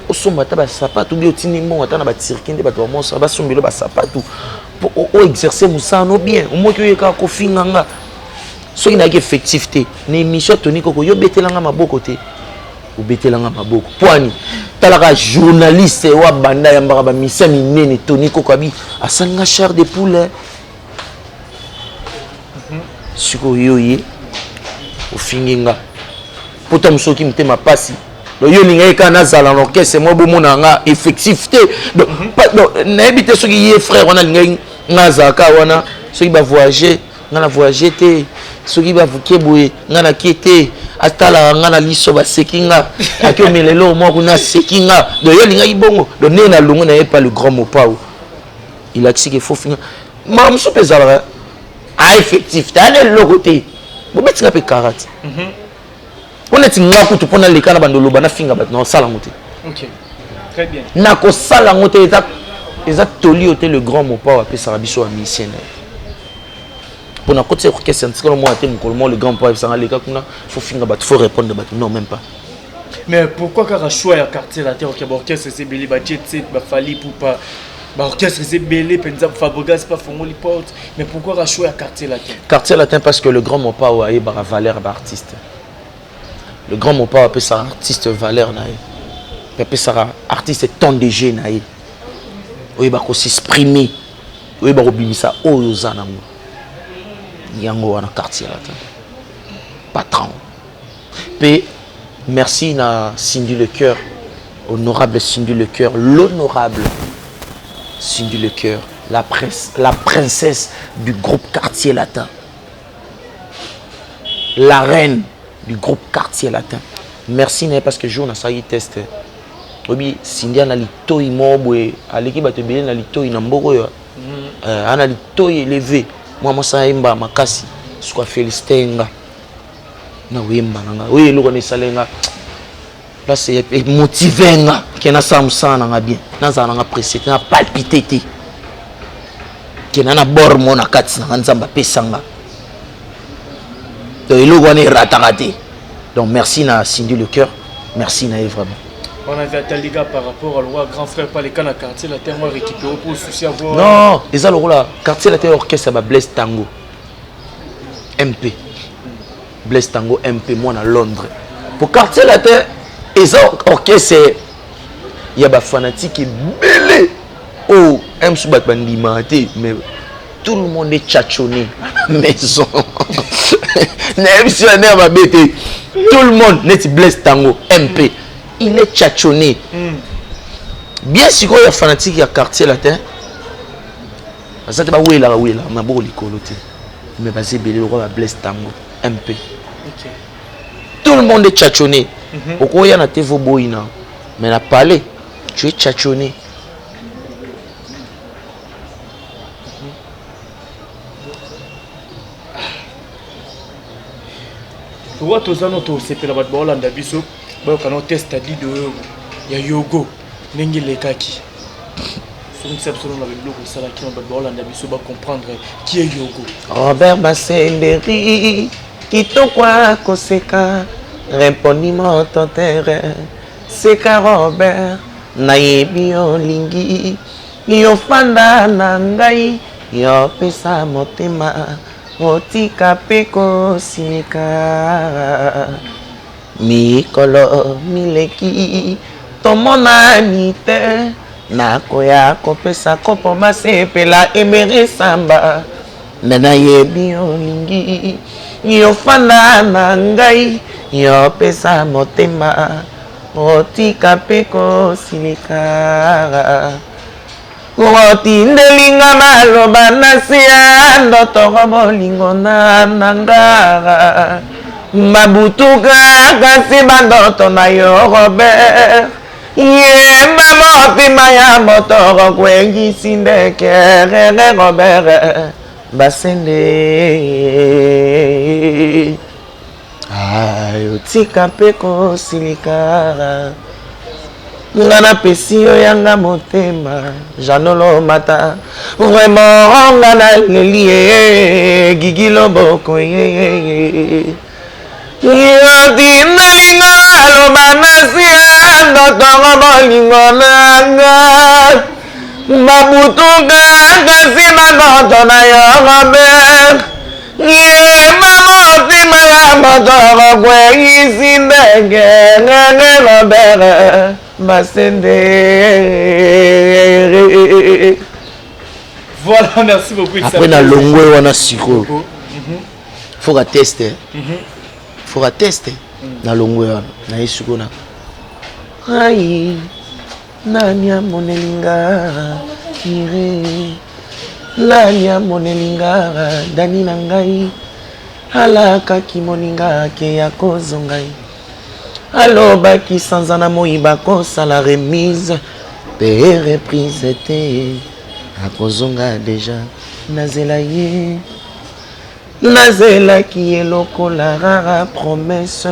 osomba ata basapato bi otindi mbongo ata na baturquie nde bato bamosa basombelo basapato mpo oexerce mosala no bien. Omoki oye kaka kofinga nga soki nayaki effectif te na émission ya Tony Koko, yo obetelanga maboko te, obetelanga maboko poani. Talaka journaliste oyo abanda yambaka bamisia minene, Tony Koko abi asalinga chair de poule. Sikoyo yo ye ofingi nga mpo ta mosoki motema pasi. Donc yo olingaki kaka nazala na orchestre moko bomona nga effectif te. Donc nayebi te soki ye frère wana alingaki nga azalaka wana, soki bavoyage nga na voyage te, soki bavuke boye nga nakie te, atalaka nga na liso, baseki nga, aki omela eloko moko kuna, aseki nga. Donc yo alingaki bongo. Donc ndenge nalongo na ye pa le grand Mopao, ilakisi ke fo finga makambo mosusu mpe ezalaka a effectif te, ana eloko te, bobetinga mpe karate mpo neti nga kutu mpo naleka na bando oloba nafinga bato, nakosala yango te. Nakosala yango te. Eza toli oyo te le grand Mopao apesaka biso ya musicien na ye mpo nakotisa orchestre ntikala mwana te. Mokolo moko le grand Mopao apesanga leka kuna, faut finga bato, faut répondre bato, non, même pas. Mais pourquoi kaka choix ya Quartier Latin? Ok, baorchestre eza ebele, ba Jet Set, baFally Ipupa, baorchestre eza ebele mpenza, Fabregas bafongoli porte, mais pourquoi kaka choix ya Quartier Latin? Quartier Latin parce que le grand Mopao ayebaka valeur ya baartiste. Le grand Mopao apesaka artiste valeur na ye, mpe apesaka artiste temps de jeu na ye, oyeba kos'exprimer, oyeba kobimisa oyo oza nango. Yango wana Quartier Latin patron. Mpe merci na Cindy Le Cœur, honorable Cindy Le Cœur, l'honorable Cindy Le Cœur, la, presse, la princesse du groupe Quartier Latin, la reine du groupe Quartier Latin. Merci na ye parce que jour nasalaki test, oyebi Cindy ana litoi moko boye, aleki bato ebele na litoi na mboka oyo. Ana litoi élevé, mwa mwasi ayemba makasi. Suka félicité nga na koyemba na nga oyo, eloko na esali nga place emotive nga ke nasala mosala na nga bien, nazala na nga pressé te, na palpite te, ke na bor mo na kati na nga Nzambe apesa nga. Donc eloko wana erataka te. Donc merci na Cindy Le Cœur, merci na ye vraiment. On avait ataliga par rapport à roi grand frère pas les cas na Quartier Latin moi récupéré pour souci avoir. Non, eza lokola Quartier Latin, orchestre ba Blaise Tango MP, Blaise Tango MP mwana Londres. Po Quartier Latin eza orchestre ya bafanatike ebele oyo mosusu bato bandimaka te, mais tout le monde est tchatchonné à la maison. Nayebi si wana ya mabe te. Tout le monde neti Blaise Tango MP, il est tchatchonné bien. Sikoyo ya fanatique ya Quartier Latin baza te, bawelaka welaka maboko likolo te, mais baza ebele lokola ba Blaise Tango MP. Tout le monde est tchatchonné. Okoya na te voboyina, mais na palais tu es tchatchonné. Roi, toza no tosepela, bato baolanda biso bayoka no test ya Dido oyo ya Yogo ndenge elekaki. Songisa biso na biloko esalaki na bato baolanda biso bacomprendre qui est Yogo. Robert Basenderi kitoko akoseka, répondit moto terre seka. Robert, nayebi olingi yofanda na ngai, yopesa motema, otika mpe kosilika. Mikolo mileki tomonani te, nakoya kopesa kopo basepela emere samba. Me nayebi olingi yofanda na ngai, yopesa motema, otika mpe kosilika. Otindelinga maloba na se ya ndotoko, bolingo na nanga. Babutuka kasi bandoto na yo Robert Yemba motema ya moto okweyisi ndeke rere Robert Basende Ayo tika mpe kosilika nga napesi yo yanga motema Janolo mata vraiment nga naleli ye Gigi Loboko ye Yoti nalingo aloba nasia ndotongo bolingo nanga babutuka kasi bandoto na yo Robert Yeba motema ya moto okweyisi ndenge ngenge Robert Masende. Voilà, merci beaucoup. Après na longwe wana sikoyo. Faut ka test. Faut ka test. Na longwe wana na ye sikoyo na. Ai nani amoneli nga ire nani amoneli nga dani na ngai alakaki moninga ake ya kozonga ye alobaki sanza na moi bakosala remise pe reprise te akozonga deja nazela ye Nazelaki ye lokola rara promesse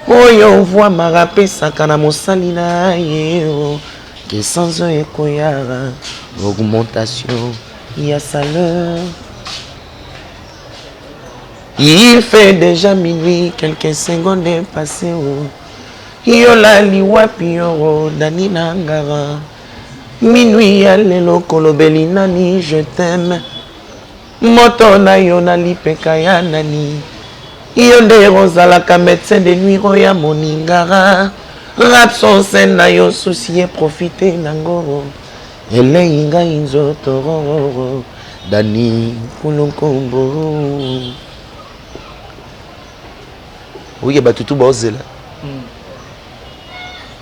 oyo mvuamara apesaka na mosali na ye oh, ke sanzo ekoya augmentation ya salaire. Il fait déjà minuit, quelques secondes passées oh. Yo lali wapi yo Dani na ngara minuit ya lelo kolobeli nani je t'aime Moto na yo na lipeka ya nani Yo nde ozalaka medecin de nuit oya moningara Absence na yo souci e profite nango Elei ngai nzoto Dani Kulunkumbu Oye bato tu baozela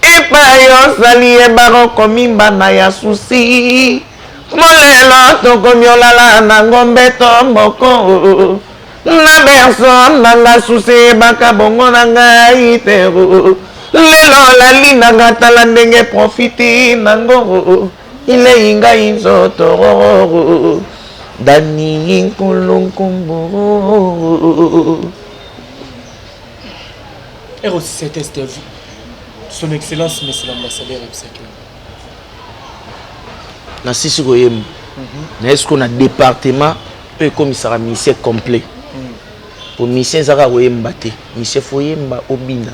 Epai ozali ebaro komimbana ya susi Molelo tokomi olala na ngombe to moko Na berso na nga susi eyebaka bongo na ngai te Lelo olali na nga tala ndenge profiti nango Ilei ngai nzoto Dani Nkulunkumbu. Eros c'était son excellence monsieur l'ambassadeur ebisaki nasisi koyemba naye sikoyo na département oyo ekomisaka musicien complet po musicien eza kaka koyemba te musicien fo oyemba obina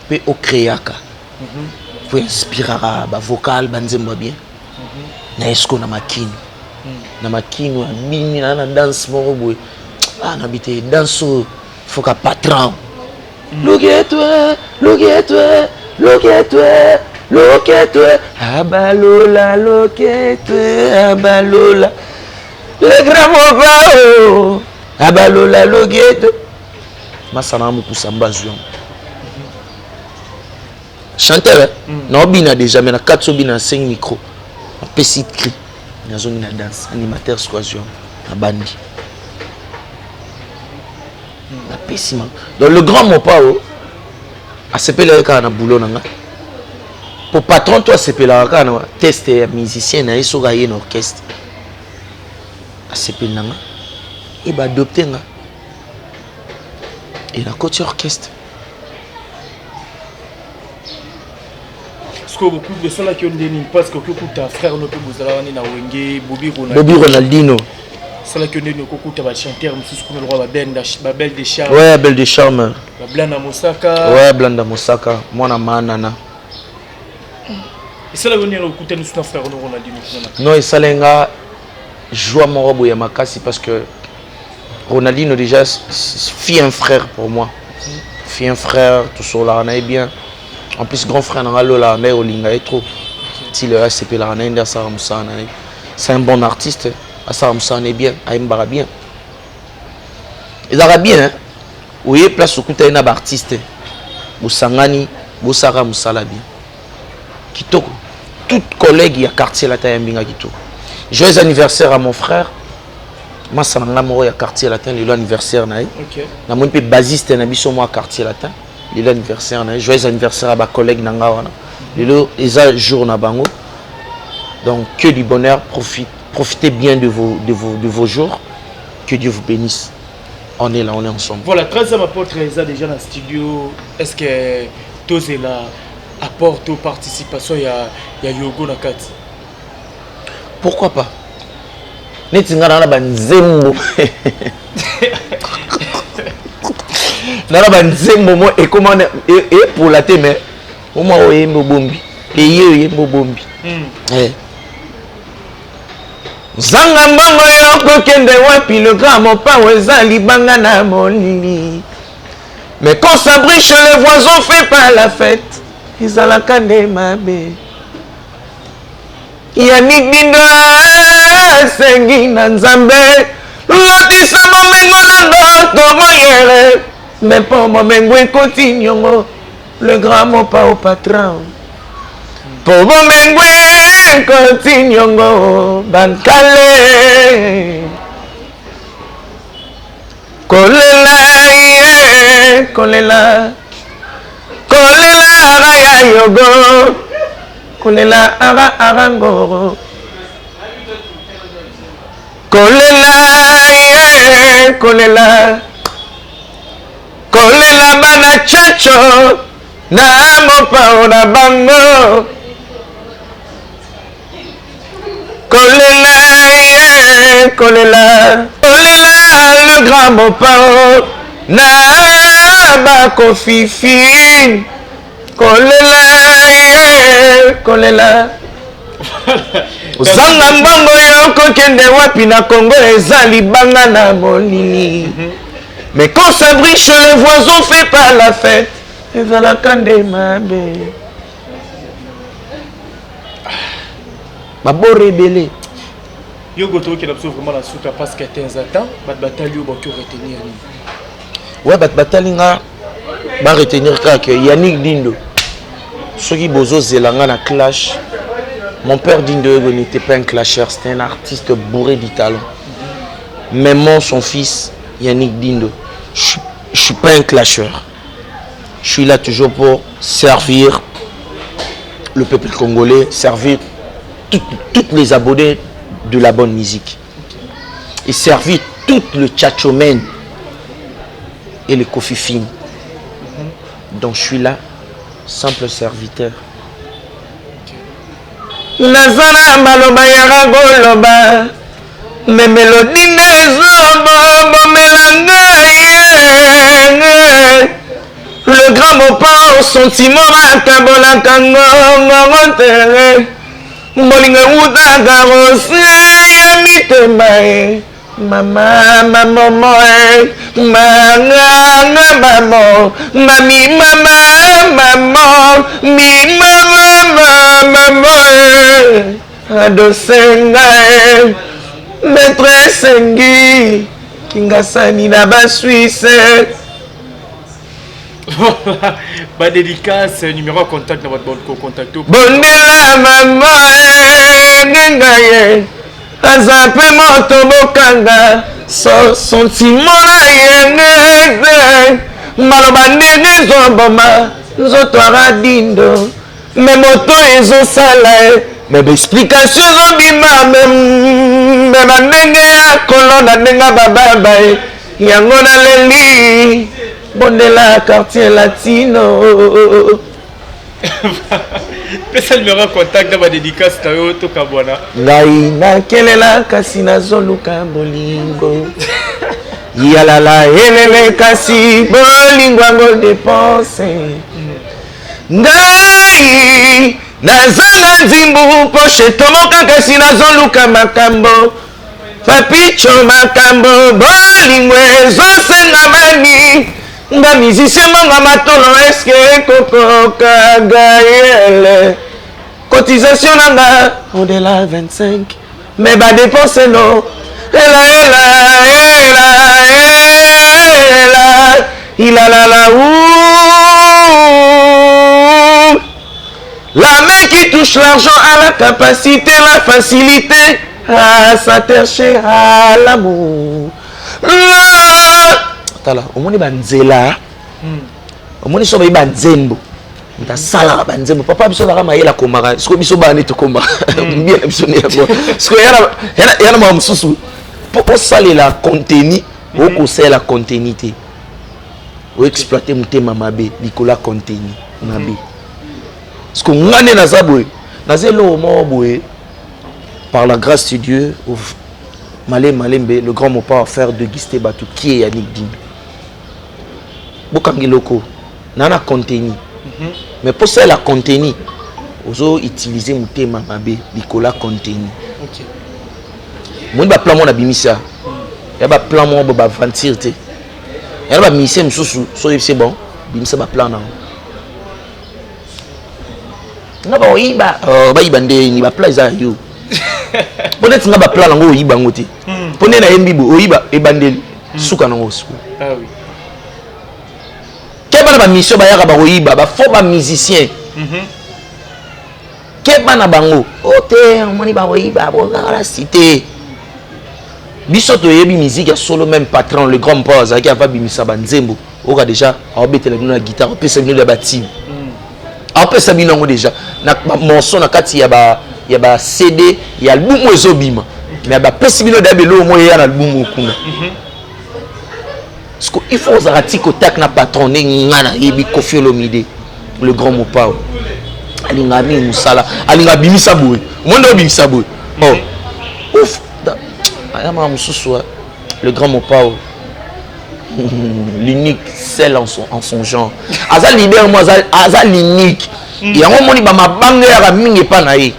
mpe ocréaka po inspiraka bavocal banzembo ya bien naye sikoyo na makino na makino abini na na danse moko boye ah nabi te danse oyo faut ka patron loketwe loketwe loketwe loketwe abalola loketwe abalola le grand mopao abalola loketwe masana mokusa mbazu yango chanteur naobina déjà mais na kati obina na 5 micro napesi cri nazongi na danse animateur sikoyo nabandi napesi ma donc le grand mopao asepelaki kaka na boulot na nga po patron to asepelaka kaka na test ya musicien na ye soki aye na orchestre asepeli na nga e baadopte nga e nakoti orchestre. Sikoyo bokubi esalaki yo nde nini parce que okokuta frère no mpe bozalaka nde na wenge Bobby Ronaldinho. Bobby Ronaldinho. Esalaki yo nde nini okokuta ba chanteur mosusu kuna lokola ba Belle de Charme. Ouais, Belle de Charme. Ba Blanda Mosaka. Ouais, Blanda Mosaka, mwana manana. Esalaki yo nde nini okutani na frère no Ronaldinho kuna na. Non, esalaki nga joie moko boye ya makasi parce que Ronaldinho déjà fit un frère pour moi. Fit un frère, tout ça là, bien. En plus, grand frère na lola na olinga ye trop. Ti le asepelaka na ye nde asala mosala na ye. C'est un bon artiste, asala mosala na ye bien, ayembaka bien. Ezalaka bien, hein? Oye place okuta ye na ba artiste. Bosangani, bosaka mosala bien. Kitoko. Toute collègue ya quartier là tayambinga kitoko. Joyeux anniversaire à mon frère. Masa na ngai moko ya Quartier Latin, lelo anniversaire na ye. Namoni mpe basiste na biso mwa Quartier Latin, lelo anniversaire na ye. Joyeux anniversaire ya bacollègue na ngai wana, lelo eza jour na bango. Donc que du bonheur, profitez bien de vos jours, que Dieu vous bénisse. On est là, on est ensemble. Voilà, 13e apôtre eza déjà na studio. Est ce que tozela apport to participation ya Yogo na kati? Pourquoi pas? Neti nga na banzembo, na banzembo mo ekoma epola te, mais omwa oyembi obombi, eye oyembi obombi. Zanga mbongo, yo kokende wapi? Le grand Mopao eza libanga na molili, mais quand ça brille chez les voisins, fait pas la fête, ezalaka nde mabe. Yannick Dindo esengi na Nzambe lotisa bomengo na ndoto moyere, mais mpo bomengo ekoti niongo, le grand Mopao patron, mpo bomengo ekoti niongo, bankale kolela ye, kolela, kolela ara ya Yogo, kolela ara ara ngoro, kolela ye, kolela, kolela bana Chacho na Mopao na bango, kolela ye, kolela, kolela le grand Mopao na bakofifi, kolela ye, kolela. Ozanga mbongo, yo kokende wapi? Na Congo eza libanga na molili, mais quand ça brille chez les voisins, fait pas la fête, ezalaka nde mabe. Baboro ebele. Yogo, tokokenda biso vraiment na suka parce que 15 temps, bato batali yo, bakoki retenir nini? Ouais, bato batali nga, baretenir kaka ke Yannick Dindo, soki bozozela nga na clash, mon père Dindo Yogo n'était pas un clasher, c'était un artiste bourré du talent. Mais moi, son fils Yannick Dindo, je suis pas un clasheur. Je suis là toujours pour servir le peuple congolais, servir toutes les abonnés de la bonne musique et servir tout le tchatchomen et le kofifine. Donc je suis là, simple serviteur. Naza na maloba yaka koloba, mais mélodie nde ezobomela ngai. Le grand Mopao, sentiment bakabolaka ngongongo te, bolingo ewutaka rose ya mitema e mama mamomo e manganga mamo mami mama mamo mi mama mamo e adosenga e maître esengi kingasani na Baswisse. Badédicace, numéro ya contact na bato bakocontacte. Bondela mama ngenga ye aza mpe moto bokanga so sentiment na ye ngeze maloba ndenge ezoboma nzoto ara Dindo, mais moto ezosala ye, mais baexplication ezobima mais bandenge ya kolonda ndenge bababa ye yango naleli. Bondela Quartier Latino. Pesa numéro ya contact na badédicace na yo, tokabwana. Ngai nakelela kasi nazoluka bolingo yalala elele, kasi bolingo yango dépense. Ngai nazanga nzimbu, poche tomoka, kasi nazoluka makambo papicho, makambo bolingo ezosenga mani nga musicien mbongo matolo eske ekokoka gayele cotisation nanga au-delà 25, mais badépense no ela ela ela ela ilalala ou. La main qui touche l'argent a la capacité, la facilité. À s'attacher à l'amour. Tala, omoni banzela, omoni so bayi banzembo, moto asalaka banzembo. Papa biso azalaka mayele, akomaka. Sikoyo biso bana nde tokomaka bien na biso nde yango. Sikoyo ya na makambo mosusu, mpo osalela contenu, okosalela contenu te, oexploite motema mabe likolo ya contenu mabe. Parce que nga nde naza boye, naza eloko moko boye, par la grâce de Dieu, malembe malembe, le grand Mopao faire déguster bato qui est Yannick Dino. Bokanga eloko na contenu, mais mpo salela contenu, ozo utiliser motema mabe likolo ya contenu. Moni baplan moko na bimisa ya baplan moko bo baaventure te, ya na bamusicien mosusu. So oyebisi, bon, bimisa baplan nango nga baoyiba, bayiba ndeni? Baplan eza ya yo. Mpo neti nga baplan nango, oyiba yango te. Mpo nde nayembi boye, oyiba ebandeli, suka nango sikoyo. Ah oui. Ke bana bamission bayaka, bakoyiba bafaux bamusicien. Ke bana bango o te, omoni, bakoyiba bozala cité. Biso toyebi musique ya solo. Même patron, le grand Mopao, azalaki ava bimisa banzembo, oyoka déjà aobetela bino na guitare, apesa bino ya batime, aopesa bino yango déjà na bamorceau na kati ya ba CD ya album oyo ezobima. Mais bapesi bino deya beloko moko eya na album oyo kuna. Parce que il faut ozalaka ti contact na patron. Ndenge nga nayebi Koffi Olomide, le grand Mopao, alingaka mingi mosala, alingaka bimisa boye, omoi nde obimisa boye. Oh ouf, ayamaka mosusu, le grand Mopao, l'unique, seul en son genre. Aza leader mo aza l'unique. Yango omoni bamabanga eyaka mingi epa na ye.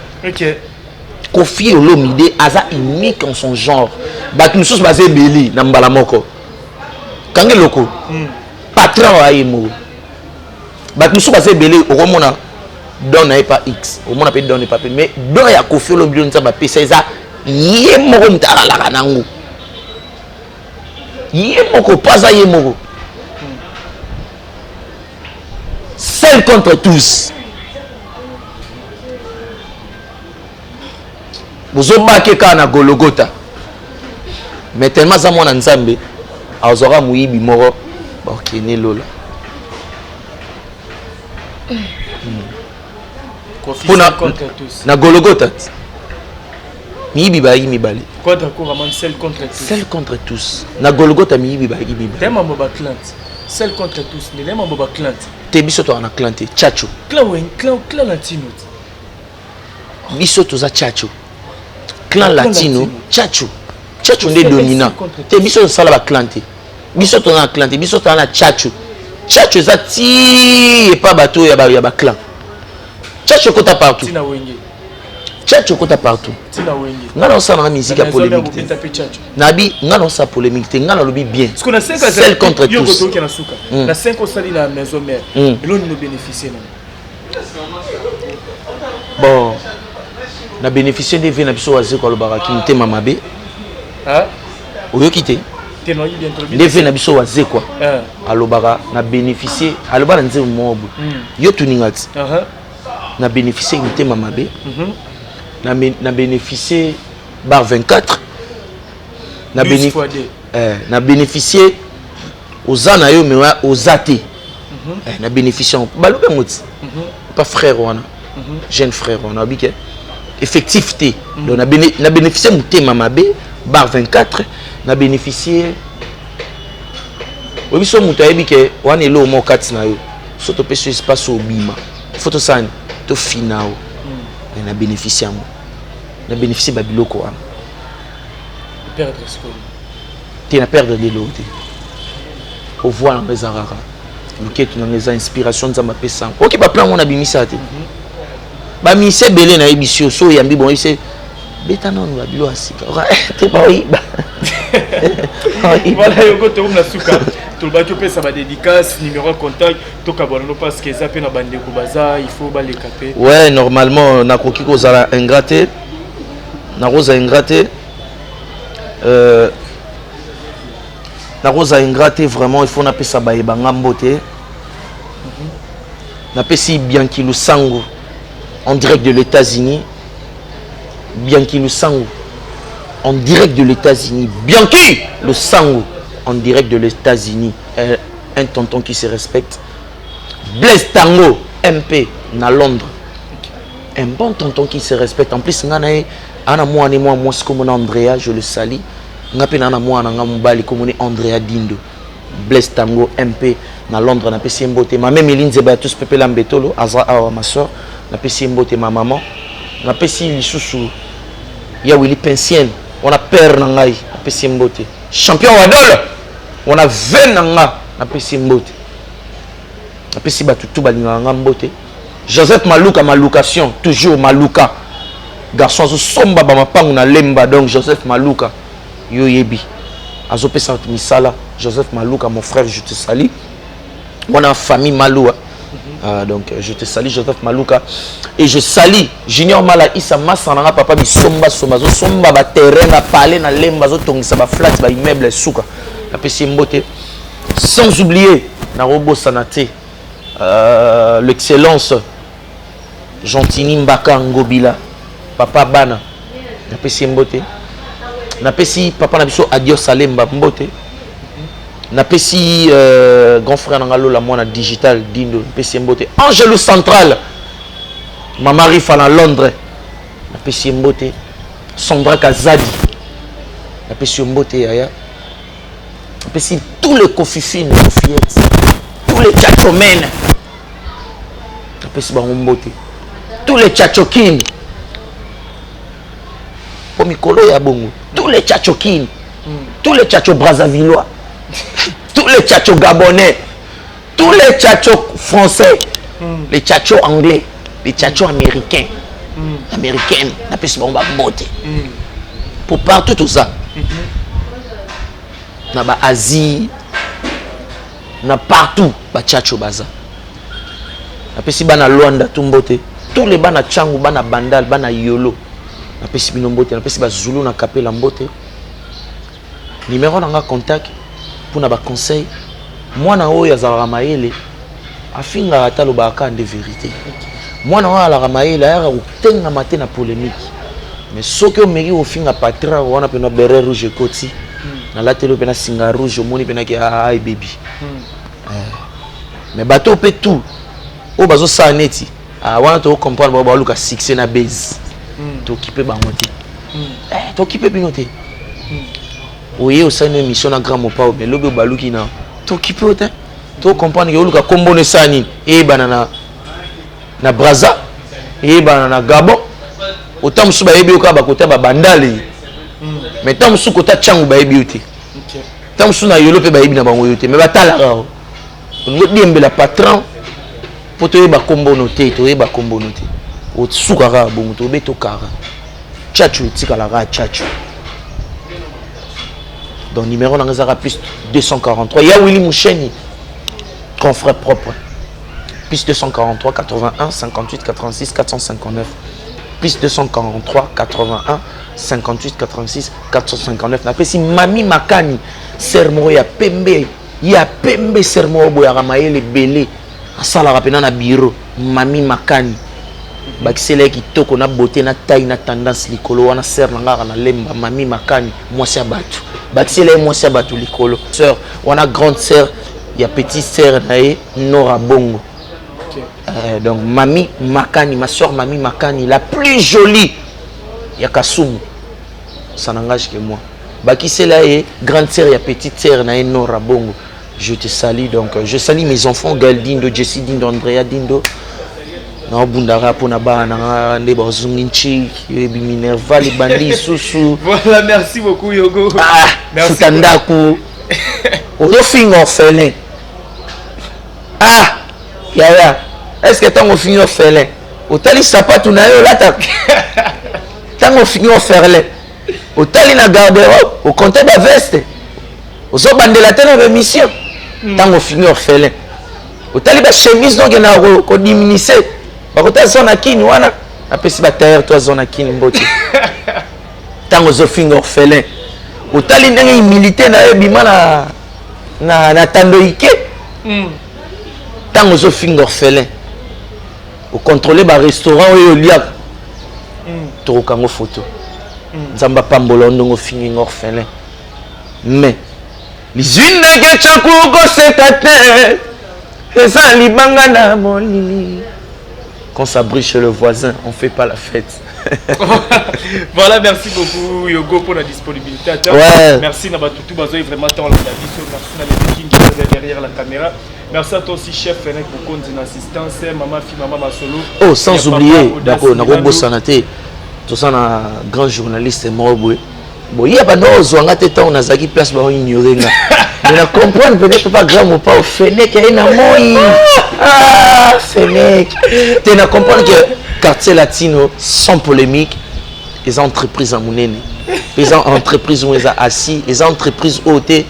Koffi Olomide aza unique en son genre. Bato mosusu baza ebele na mbala moko, kanga eloko, patron aye moko. Bato mosusu baza ebele, okomona don na ye pa x, omona mpe don epa pe, mais don ya Koffi Olomide, Nzambe apesa, eza ye moko moto alalaka nango ye moko, mpo aza ye moko seul contre tous. Bozobake kaka na Gologota, mais tellement aza mwana Nzambe, azwaka moyibi moko, bakende lola. Kofi Mpona seul contre tous. Na Gologota miyibi bayaki mibale. Quadra Koraman, seul contre tous. Seul contre tous. Na Golgota miyibi bayaki mibale. Te, mambo ba clan. Seul contre tous. Ndele mambo ba clan. Te, biso toza na clan te, tchatcho. Clan wen, clan, clan latino. Biso toza tchatcho, clan latino. Latino. Tchatcho, tchatcho nde Seul dominant. contre Te, biso tosala baclan te, biso toza na clan te, biso toza na tchatcho. Tchatcho eza ti epa bato oyo ya baclan. Tchatcho ekota partout. Tina Wenge. Tchatcho ekota partout. Tina Wenge. Nga naosala nanga musique ya polémique te. Beta pe tchatcho. Nabi nga naosala polémique te, nga nalobi bien. Parce que na 5 Seul contre yo tous. kotoki na suka. Na 5 osali na maison mère. Eloni no bénéficier na. Bon, na bénéficie nde vie na biso Wazeko alobaka ki motema mabe. Hein? Oyoki te? Te, no bien trop. Nde vie na biso Wazekwa Hein. alobaka na bénéficie, aloba na nzembo moko boye. Yo tuninga ti na bénéficie motema mabe, na bénéficie bar 24, na 12 fois 2. Na bénéficie oza na yo, mais oza te. Na bénéficie yango, balobi yango ti pa frère wana, jeune frère wana abi ke effectif te. Donc na bénéficie motema mabe, bar 24, na bénéficie oyebi so moto ayebi ke wana eloko moko kati na yo. So topesi yo espace, obima, fo tosala nini? Tofina o. Mais na bénéficie yango, na bénéficie babiloko wana. Perdre sikoyo. Te, na perdre lelo te. Ovoi nango eza kaka loketu nango, eza inspiration Nzambe apesa yango. Oki baplan ngo nabimisa te, bamisa ebele. Nayebisi yo, so oyambi bon, oyebisi beta nanu babilo ya sika. Oka, te, baoyiba. Voilà, yoko tokomi na suka. Tolobaki opesa badédicace, numéro ya contact, tokabwana no, parce que eza mpe na bandeko baza, il faut baleka mpe. Ouais, normalement nakoki kozala ingrat te, nakozala ingrat te, nakozala ingrat te. Vraiment, il faut napesa bayeba nga mbote. Napesi Bianki Lusango en direct de l'États-Unis. Bianki Lusango. en direct de l'États-Unis. Bianchi le Sango en direct de l'États-Unis. Un tonton qui se respecte. Blaise Tango MP na Londres. Un bon tonton qui se respecte. En plus, nga na ye ana mwana mwa mwasi komona Andrea, je le salue. Nga mpe na na mwana nga mobali komoni Andrea Dindo. Blaise Tango MP na Londres, napesi ye mbote. Mame Mili Nzeba ya tous pepela mbetolo aza awa, ma soeur, napesi ye mbote. Ma maman, napesi lisusu ya Willy Pensienne wana, père na ngai, napesi ye mbote. Champion Wadol wana, ve na nga, napesi ye mbote. Napesi bato tu balingaka nga mbote. Joseph Maluka, Malucation toujours, Maluka garçon azosomba bamapangu na Lemba. Donc Joseph Maluka, yo yebi, azopesa bato misala. Joseph Maluka, mon frère, je te salue. Wana famille Malua. Donc je te salue, Joseph Maluka, et je salue Junior Mala Isa Masa nanga, papa bisomba somba, azosomba baterrain, bapale na Lemba, azotongisa baflat, baimmeuble suka, napesi ye mbote. Sans oublier, nakobosana te, l'excellence Gentini Mbaka Ngobila, papa bana, napesi ye mbote. Napesi papa na biso Adios Alemba mbote. Napesi grand frère na nga Lola Mwana Digital Dindo, napesi ye mbote. Angelou Central, mama Rifa na Londres, napesi ye mbote. Sandra Kazadi, napesi yo mbote yaya. Napesi tous les kofifines, kofiettes, tous les tchatchomènes, napesi bango mbote, tous les tchatchokines, mpo mikolo ya bongo, tous les tchatchokines, tous les tchatcho brazzavillois, tous les tchatcho gabonais, tous les tchatcho français, les tchatcho anglais, les tchatcho américains, américaine, napesi bango bambote. Po partout toza na baasie, na partout batchatcho baza. Napesi bana Lwanda tu mbote, tous les bana Tchangu, bana Bandal, bana Yolo, napesi bino mbote. Napesi bazulu na Kapela mbote. Numéro na nga contact mpona baconseil. Mwana oyo azalaka mayele afingaka ata, alobaka kaka nde vérité. Mwana oyo alaka mayele ayaka kotengama te na polémique. Mais soki omeki kofinga patron wana mpena, béret rouge ekoti, nalateli mpe na singa rouge, omoni mpenaki ebebi. Mais bato mpe tout oyo bazosala neti wana, tokocomprendre bango, baluka succès na base. Tokipe bango te, tokipe bino te. Oye osali no émission na grand mopao, mais lobi obaluki na tokipe yo te. Tocomprendre ke oluka kombono esala nini, eyebana na Braza, eyebana na Gabon. Ota mosusu bayebi yo kaka bakota babandale, mais ntango mosusu kota Ntiango bayebi yo te, ntango mosusu na Yolo mpe bayebi na bango yo te. Mais batalaka o olingo diembela patron mpo toyeba kombono te, toyeba kombono te. Osuka kaka bongo, tobe tokara tchatcho, etikalaka tchatcho. Donc numéro nanga ezaka plus 243, ya Willy Musheni, grand frère propre, plus 243 81 58 86 459, plus 243 81 58 86 459. Napesi mami Makani, sœur moko ya pembe, ya pembe, sœur moko boyaka mayele ebele, asalaka mpena na bureau. Mami Makani, bakisela ye kitoko na beauté, na taille, na tendance likolo wana. Sœur na ngaka na Lemba, mami Makani, mwasi ya bato, bakisela ye mwasi ya bato likolo. Sœur wana, grande sœur ya petite sœur na ye Nora Bongo. Donc mami Makani, ma soeur mami Makani, la plus jolie ya Kasumu, ça n'engage que moi. Bakisela ye grande sœur ya petite sœur na ye Nora Bongo, je te salue. Donc je salue mes enfants, Gaël Dindo, Jessie Dindo, Andrea Dindo. Naobundaka mpona bana na nga nde bazongi nciki, oyebi minerval ebandi lisusu. Voilà, merci beaucoup Yogo. Ah, futa ndako, ozofinga orphelin. Ah yaya, est ce que ntango ofingi orphelin, otali sapatu na ye olataka? Ntango ofingi orphelin, otali na garde-robe, okonte baveste, ozobandela te na baémission? Ntango ofingi orphelin, otali bachemise nokenda kodiminuer bakota zo na kini wana? Napesi batailleur to azo na kini mbote. Ntango ozofinga orphelin, otali ndenge humilité na yo ebima na tando ike? Ntango ozofinga orphelin, ocontrôle barestaurant oyo oliaka, tokokango photo. Nzambe apambola yo ndenge ofingi nga orphelin. Mais lizwi ndeke tyaku koseka te eza libanga na molili. Quand ça brille chez le voisin, on fait pas la fête. Voilà, merci beaucoup Yogo pour la disponibilité. Ouais. Merci na batutu bazoyi vraiment temps la biso. Merci na les King qui est derrière la caméra. Merci à toi aussi chef Fenek Mokonzi na assistance, maman fi maman Masolo. Oh, sans oublier, d'accord, nakobosana te. Toza na grand journaliste moko boye. Bon, ye banda ozwa nga te ntango nazalaki place bango ignore nga. Mais na comprendre peut-être pas grand mopao Fenek aye na moi. Ah, Fenek. Te na comprendre que Quartier Latino sans polémique eza entreprise ya monene. Eza entreprise oyo eza assis, eza entreprise oyo te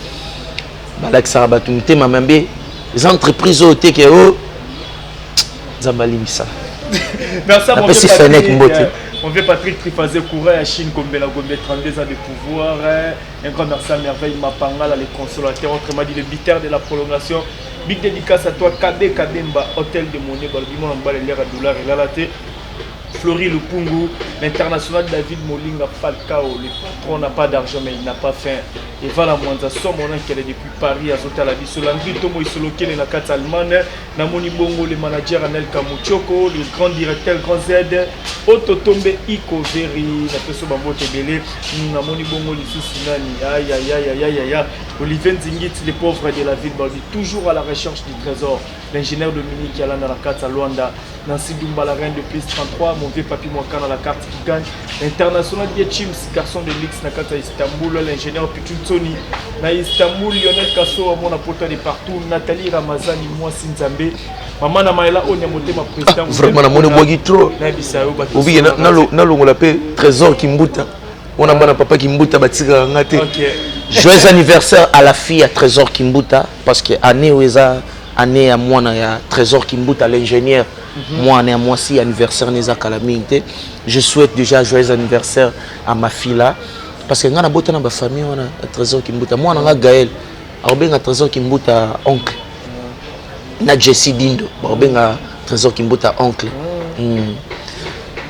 balakisaka bato motema mabe, eza entreprise oyo te ke o Nzambe alimbisa. Merci à mon Napesi vieux Fenek Patrick, mbote. mon vieux Patrick Trifazé Courant à Chine, Gombela Gombe, 32 ans de pouvoir. Un grand merci à Merveille Mapangala, les consolateurs, autrement dit le bitter de la prolongation. Big dédicace à toi, KB Kabemba, Hôtel de Monnaie, Balbimon, Mbal, l'air à dollar et la Flori Lupungu, l'international David Molinga Falcao, le patron n'a pas d'argent mais il n'a pas faim. Et voilà Mwanza Somona qui est depuis Paris à Zotala Biso, Landry Tomo Isolokele na kati Allemagne, Namoni Bongo, le manager Anel Kamuchoko, le grand directeur Grand Z, Ototombe Iko Veri, na peso bambo tebele, Namoni Bongo lisusu nani, aïe aïe aïe aïe aïe aïe, Olivier Nzingit, les pauvres de la ville, Babi, toujours à la recherche du trésor, l'ingénieur Dominique Yalanda na kati Luanda, Nancy Dumba, la reine de plus 33, mon vieux Papi Mwakana, la carte qui gagne, l'international Die Chims, garçon de luxe, na kati Istanbul, l'ingénieur Pichulsoni, na Istanbul, Lionel Kasso, mon apôtre de partout, Nathalie Ramazani, moi Sinzambe, maman na Maëla Onya Motema, président. Vraiment namoni obwaki trop. Nayebisa yo bato. Obike nalongola mpe Trésor Kimbuta wana, bana papa Kimbuta batikaka nga te. Joyeux anniversaire à la fille à Trésor Kimbuta, parce que année oyo eza année ya mwana ya Trésor Kimbuta, l'ingénieur. Mwana ya mwasi, anniversaire na eza kala mingi te. Je souhaite déjà joyeux anniversaire à ma fille là, parce que nga nabota na bafamille wana ya Trésor Kimbuta. Mwana nga Gaël akobenga Trésor Kimbuta oncle, na Jesse Dindo bakobenga Trésor Kimbuta oncle.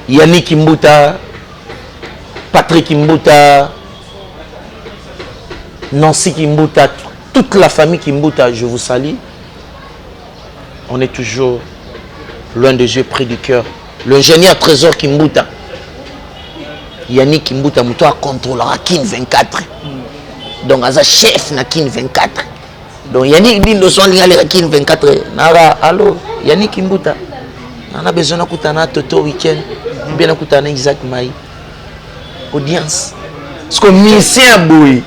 Yannick Kimbuta, Patrick Kimbuta, Nancy Kimbuta, toute la famille Kimbuta, je vous salue. On est toujours loin des yeux, près du cœur. L'ingénieur Trésor Kimbuta, Yannick Kimbuta, moto acontrôlera Kin 24. Donc aza chef na Kin 24. Donc Yannick Dindo so alingi aleka Kin 24, nara allo Yannick Kimbuta, nana besoin nakutana na Toto Weekend, bien nakutana na Isaac Mai. Audience. Parce que musicien ya boye,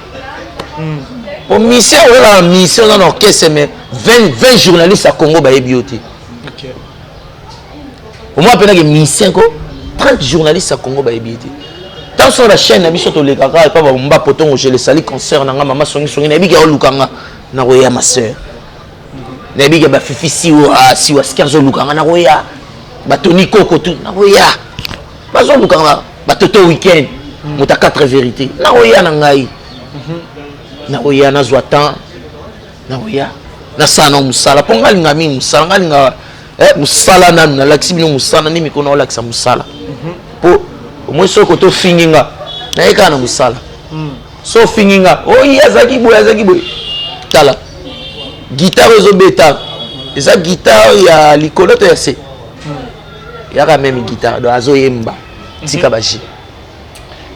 po musicien ozalaka musicien, oza na orchestre, mais 20 journalistes ya Congo bayebi yo te. Omoi mpenake musicien ko 30 journalistes ya Congo bayebi ye te. Tant sur la chaîne na biso tolekaka epa babomba potongo, je le sali concert na nga mama songisongi, nayebiki aoluka nga, nakoya. Ma sœur, nayebiki bafifi siwa siwa ski azoluka nga, nakoya. Batoni koko tu, nakoya. Bazoluka nga, batoto weekend, moto a 4 vérité, nakoya na ngai, nakoya, nazwa temps, nakoya, nasala na mosala, mpo nga alinga mingi mosala. Nga alinga mosala nanu nalakisi bino mosala nde mikolo naolakisa mosala, mpo omoi soki tofingi nga, naye kaka na mosala. So ofingi nga, oyi azalaki boye, azalaki boye, tala guitare ezobeta, eza guitare ya likolo to ya se, yaka même guitare, donc azoyemba, tika baji.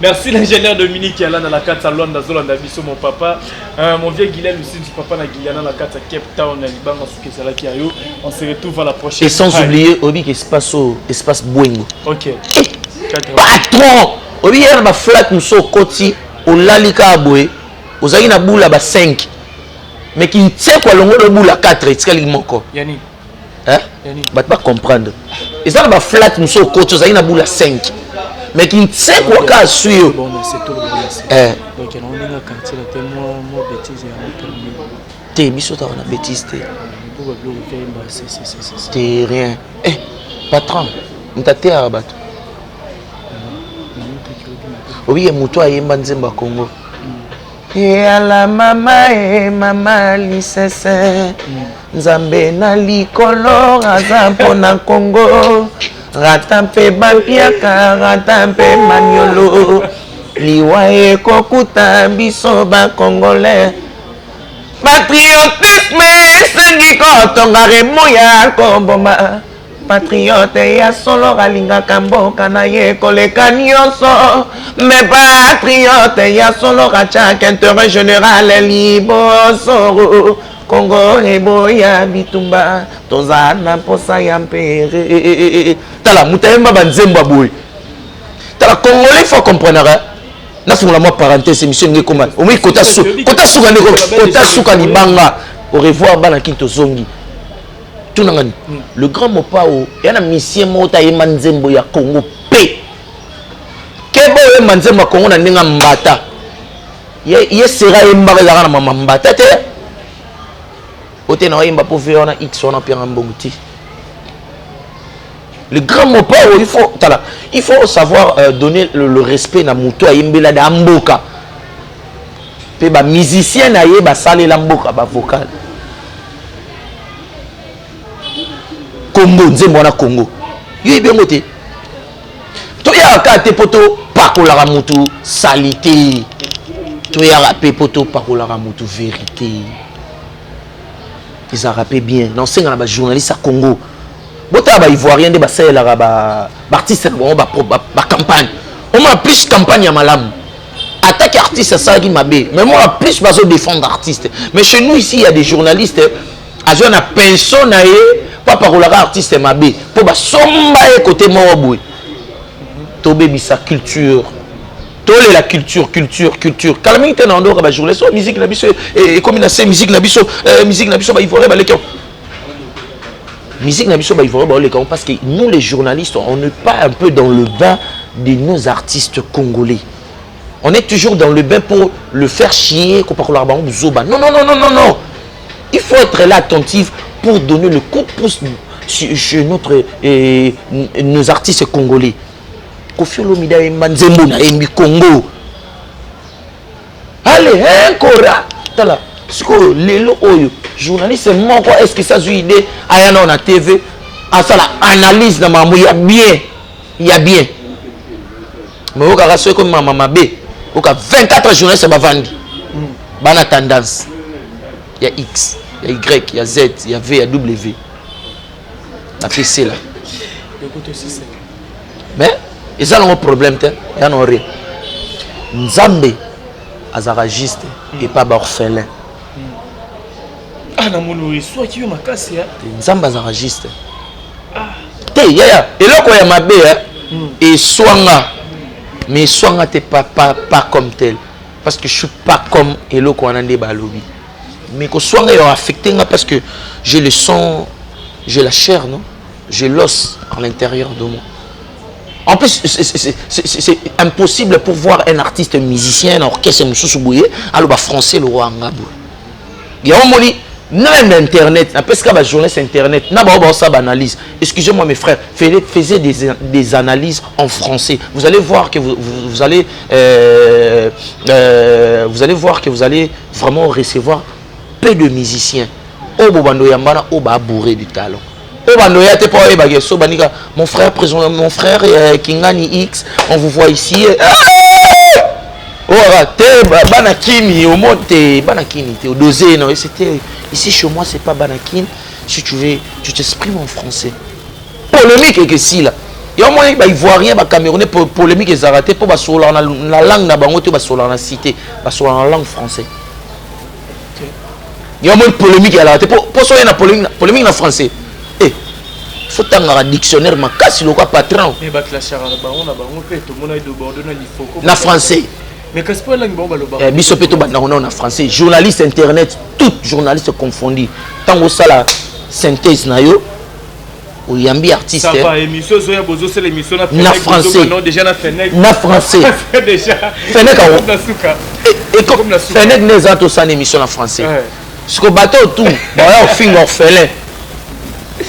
Merci l'ingénieur Dominique Yala na la kati ya Luanda, Zolanda biso mon papa. Mon vieux Guilhem Lucindu, papa na Guyana na kati ya Cape Town na Libanga suki ezalaki ya yo. On se retrouve à la prochaine. Et sans oublier oyebi ke espace oyo, espace Bwengo. Patron, oyebi ye na baflat mosusu, okoti, olali kaka boye, ozalaki na bula ba 5, mais kintieko alongoli obula 4, etikali moko. Yani. Hein? Yani. Bato bacomprendre, eza na baflat mosusu, okoti, ozalaki na bula 5, mais kintieko kaka aswi yo. Bon, mais c'est tout le monde. Donc, on est dans quartier là, moi moi bêtise ya moto. Te, biso taka na bêtise te. Pourquoi biloko fait bah c'est Te, rien. Patron, moto ateyaka bato, obike moto ayemba nzembo ya Congo eyala mama e mama lisese, Nzambe na likolo aza mpona Congo, rata mpe bapiaka, rata mpe maniolo. Liwa ekokuta biso ba congolais. Patriotisme esengi kotonga remo ya koboma. Patriote ya solo alingaka mboka na ye koleka nyonso. Me patriote ya solo atiaka intérêt général liboso. Congo eboya bitumba, toza na mposa ya mpere. Tala moto ayemba banzembo ya boye. Tala, congolais, faut comprendre. Nafungola mwa parenthèse, émission ndenge ekoma omoi kota suka nde kota suka libanga. Au revoir bana kini, tozongi. Tunanga ni le grand Mopao ya na musicien moko te ayemba nzembo ya Congo mpe keba oyemba nzembo ya Congo na ndenge mbata ye sera ayembaka ezalaka na mama mbata te. O te na oyemba mpo ve wana x wana mpianga mbongo te. Le grand Mopao, il faut tala, il faut savoir donner le respect na moto ayembela da mboka mpe bamusicien na ye basalela mboka bavocal. Congo, nzembo wana Congo, yo yebi yango te. Toyaka kaka te mpo topakolaka motu saleté, toyaka mpe mpo topakolaka motu vérité. Ezalaka mpe bien. Naosenga na bajournaliste ya Congo, botala baivoirien nde basalelaka baartiste na bango bacampagne. Omona plus campagne ya malamu, attaque artiste asalaki mabe, mais mona plus bazodéfendre artiste. Mais chez nous ici, il y a des journalistes azwa na pinceau na ye mpo apakolaka artiste mabe mpo basomba ye kote moko boye. Tobebisa culture, tolela culture, culture, culture. Kala mingi te na ondoka bajournaliste oyo, musique na biso ekomi na se, musique na biso, musique na biso, baivoirien baleki musique na biso, baivoirien baoleka, parce que nous les journalistes, on n'est pas un peu dans le bain de nos artistes congolais. On est toujours dans le bain pour le faire chier, kopakolaka bango buzoba. Non, non, non, non, non, non, il faut être là, attentif, pour donner le coup de pouce chez nos artistes congolais. Koffi Olomide ayemba nzembo na yembi Congo, ale nkora. Tala sikoyo lelo oyo, journaliste moko, est ce que sazwi idée aya nao na TV asala analyse na makambo ya bien, ya bien? Mais oyokaka soki ekomi mama mabe, oka 24 journaliste bavandi bana tendance ya X, ya Y, ya Z, ya V, ya W, bapesela. Mais eza nango problème te, ya na rien. Nzambe azalaka juste epa baorphelin. Ah, namoni eswaki yo makasi. Nzambe azalaka juste te, yaya. Eloko ya mabe eswanga, mais eswanga te pas comme tel, parce que je suis pas comme eloko wana nde balobi. Mais koswanga yo affecté nga parce que j'ai le sang, j'ai la chair, non, j'ai l'os à l'intérieur de moi. En plus, c'est impossible pour voir un artiste musicien, un orchestre mosusu boye, aloba français le roi anga boye. Yango moni même internet, napesika bajournaliste internet na bao baosala baanalyse. Excusez-moi mes frères, faisez des analyses en français, vous allez voir que vous allez voir que vous allez vraiment recevoir peu de musiciens oyo bobando yambana, oyo babourré du talent, oyo bando ya te mpo oyebaki so banika. Mon frère présent, mon frère Kingani X, on vous voit ici. Oyo te bana kini omo te, bana kini te, odose. Non, c'était ici chez moi, c'est pas bana kini. Si tu veux, tu t'exprimes en français, polémique ekesila. Yo moni baivoirien, bacamerounais, polémique ezalaka te mpo basololaka na langue na bango te, basololaka na cité, basololaka na langue français. Yo moni polémique ezalaka te mpo so oye na polémique na français, eh, faut tangaka dictionnaire makasi lokwa patron. Na français. Mais kasi mpo elangi bango balobaka. Eh, biso mpe tobandako nao na français. Journaliste internet, tout journaliste confondu, ntango osala synthèse na yo, oyambi artiste. Ça va, émission ozoya, bozosala émission na Na français. Non, déjà na Fenec. Na français. Déjà. Fenec. Na suka. Fenec nde eza tosala émission na français. Siko bato oyo tout baya ofinga orphelin,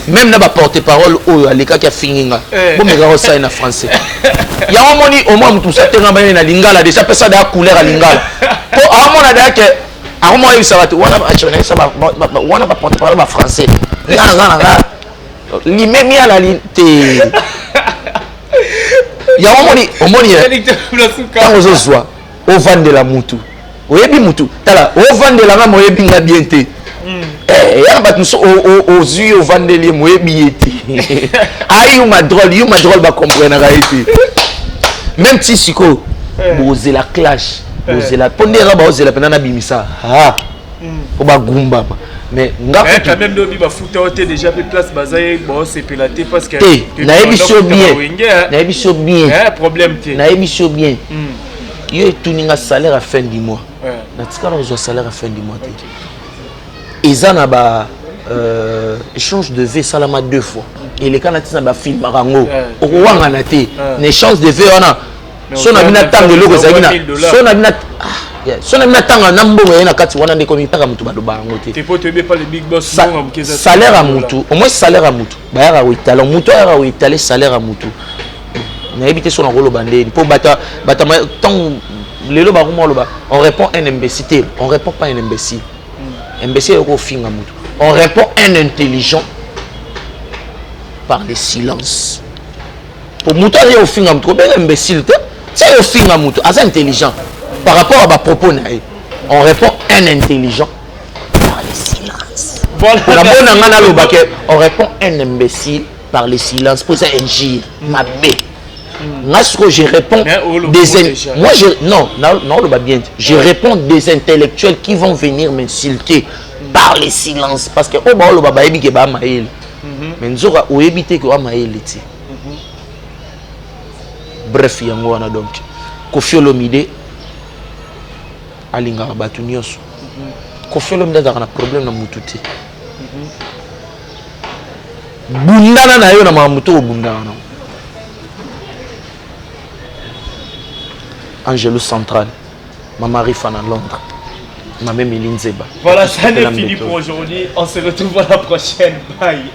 même na baporte parole oyo alekaki afingi nga, bomekaka osali na français. Yango moni au moins motu mosu atenga banene na lingala déjà, apesa daya couleur ya lingala mpo aomona daya ke akoma oyebisa bato wana, bajournaliste wana, baporte parole bafrançais, nga na nga na nga limemi alali te. Yango moni Omoni ntango ozozwa ovandela mutu, oyebi mutu, tala, ovandela nga, moyebi nga bien te. Eyaka bato mosusu, ozwi ye, ovandeli ye, moyebi ye te. Ayuma drôle, yuma drôle, bacomprenaka ye te. Même ti sikoyo bozela clash, bozela mpo nde yanga baozela mpena nabimisa mpo bagumbama. Mais nga quand même ndobi bafuta o te déjà, mpe place baza ye baosepela te parce que te, nayebi so bien, nayebi so bien. Problème te. Nayebi so bien. Yo etuni nga salaire à fin du mois, natikala kozwa salaire à fin du mois te. Eza na ba échange de vœux esalama deux fois, eleka na ntina bafilmaka yango, okowangana te. Na échange de vœux wana, so na bino ntango eloko ezalaki na so na bino, so na bino ntango na mbongo ye na kati wana, nde komi kaka motu baloba yango te. Salaire ya mutu, au moins salaire ya mutu bayaka koetale, mutu ayaka koetale salaire ya mutu, nayebi te so nakoloba ndeni mpo bata bata ntango lelo bakoma oloba on répond un imbécile te. On répond pas un imbécile. Imbécile eyoko ofinga mutu. On répond un intelligent par le silence. Po moto aza ofinga moto, kobenga imbécile te. Tia ye ofinga moto aza intelligent par rapport à bapropos na ye. On répond un intelligent par le silence. Namona nga naloba ke on répond un imbécile par le silence mpo eza injure mabe. Nga sikoyo je réponds des, moi je, non, naoloba bien, je réponds des intellectuels qui vont venir m'insulter par le silence, parce que oyo baoloba bayebi ke baa mayele, mais nzoka oyebi te ke oa mayele te. Bref, yango wana. Donc Kofi Olomide alingaka bato nyonso. Kofi Olomide azalaka na problème na mutu te. Bundana na yo na makambo to obundaka nango. Angelo Central, Mama Rifa na Londres, Mame Mili Nzeba. Voilà, ça est fini pour aujourd'hui. On se retrouve à la prochaine. Bye.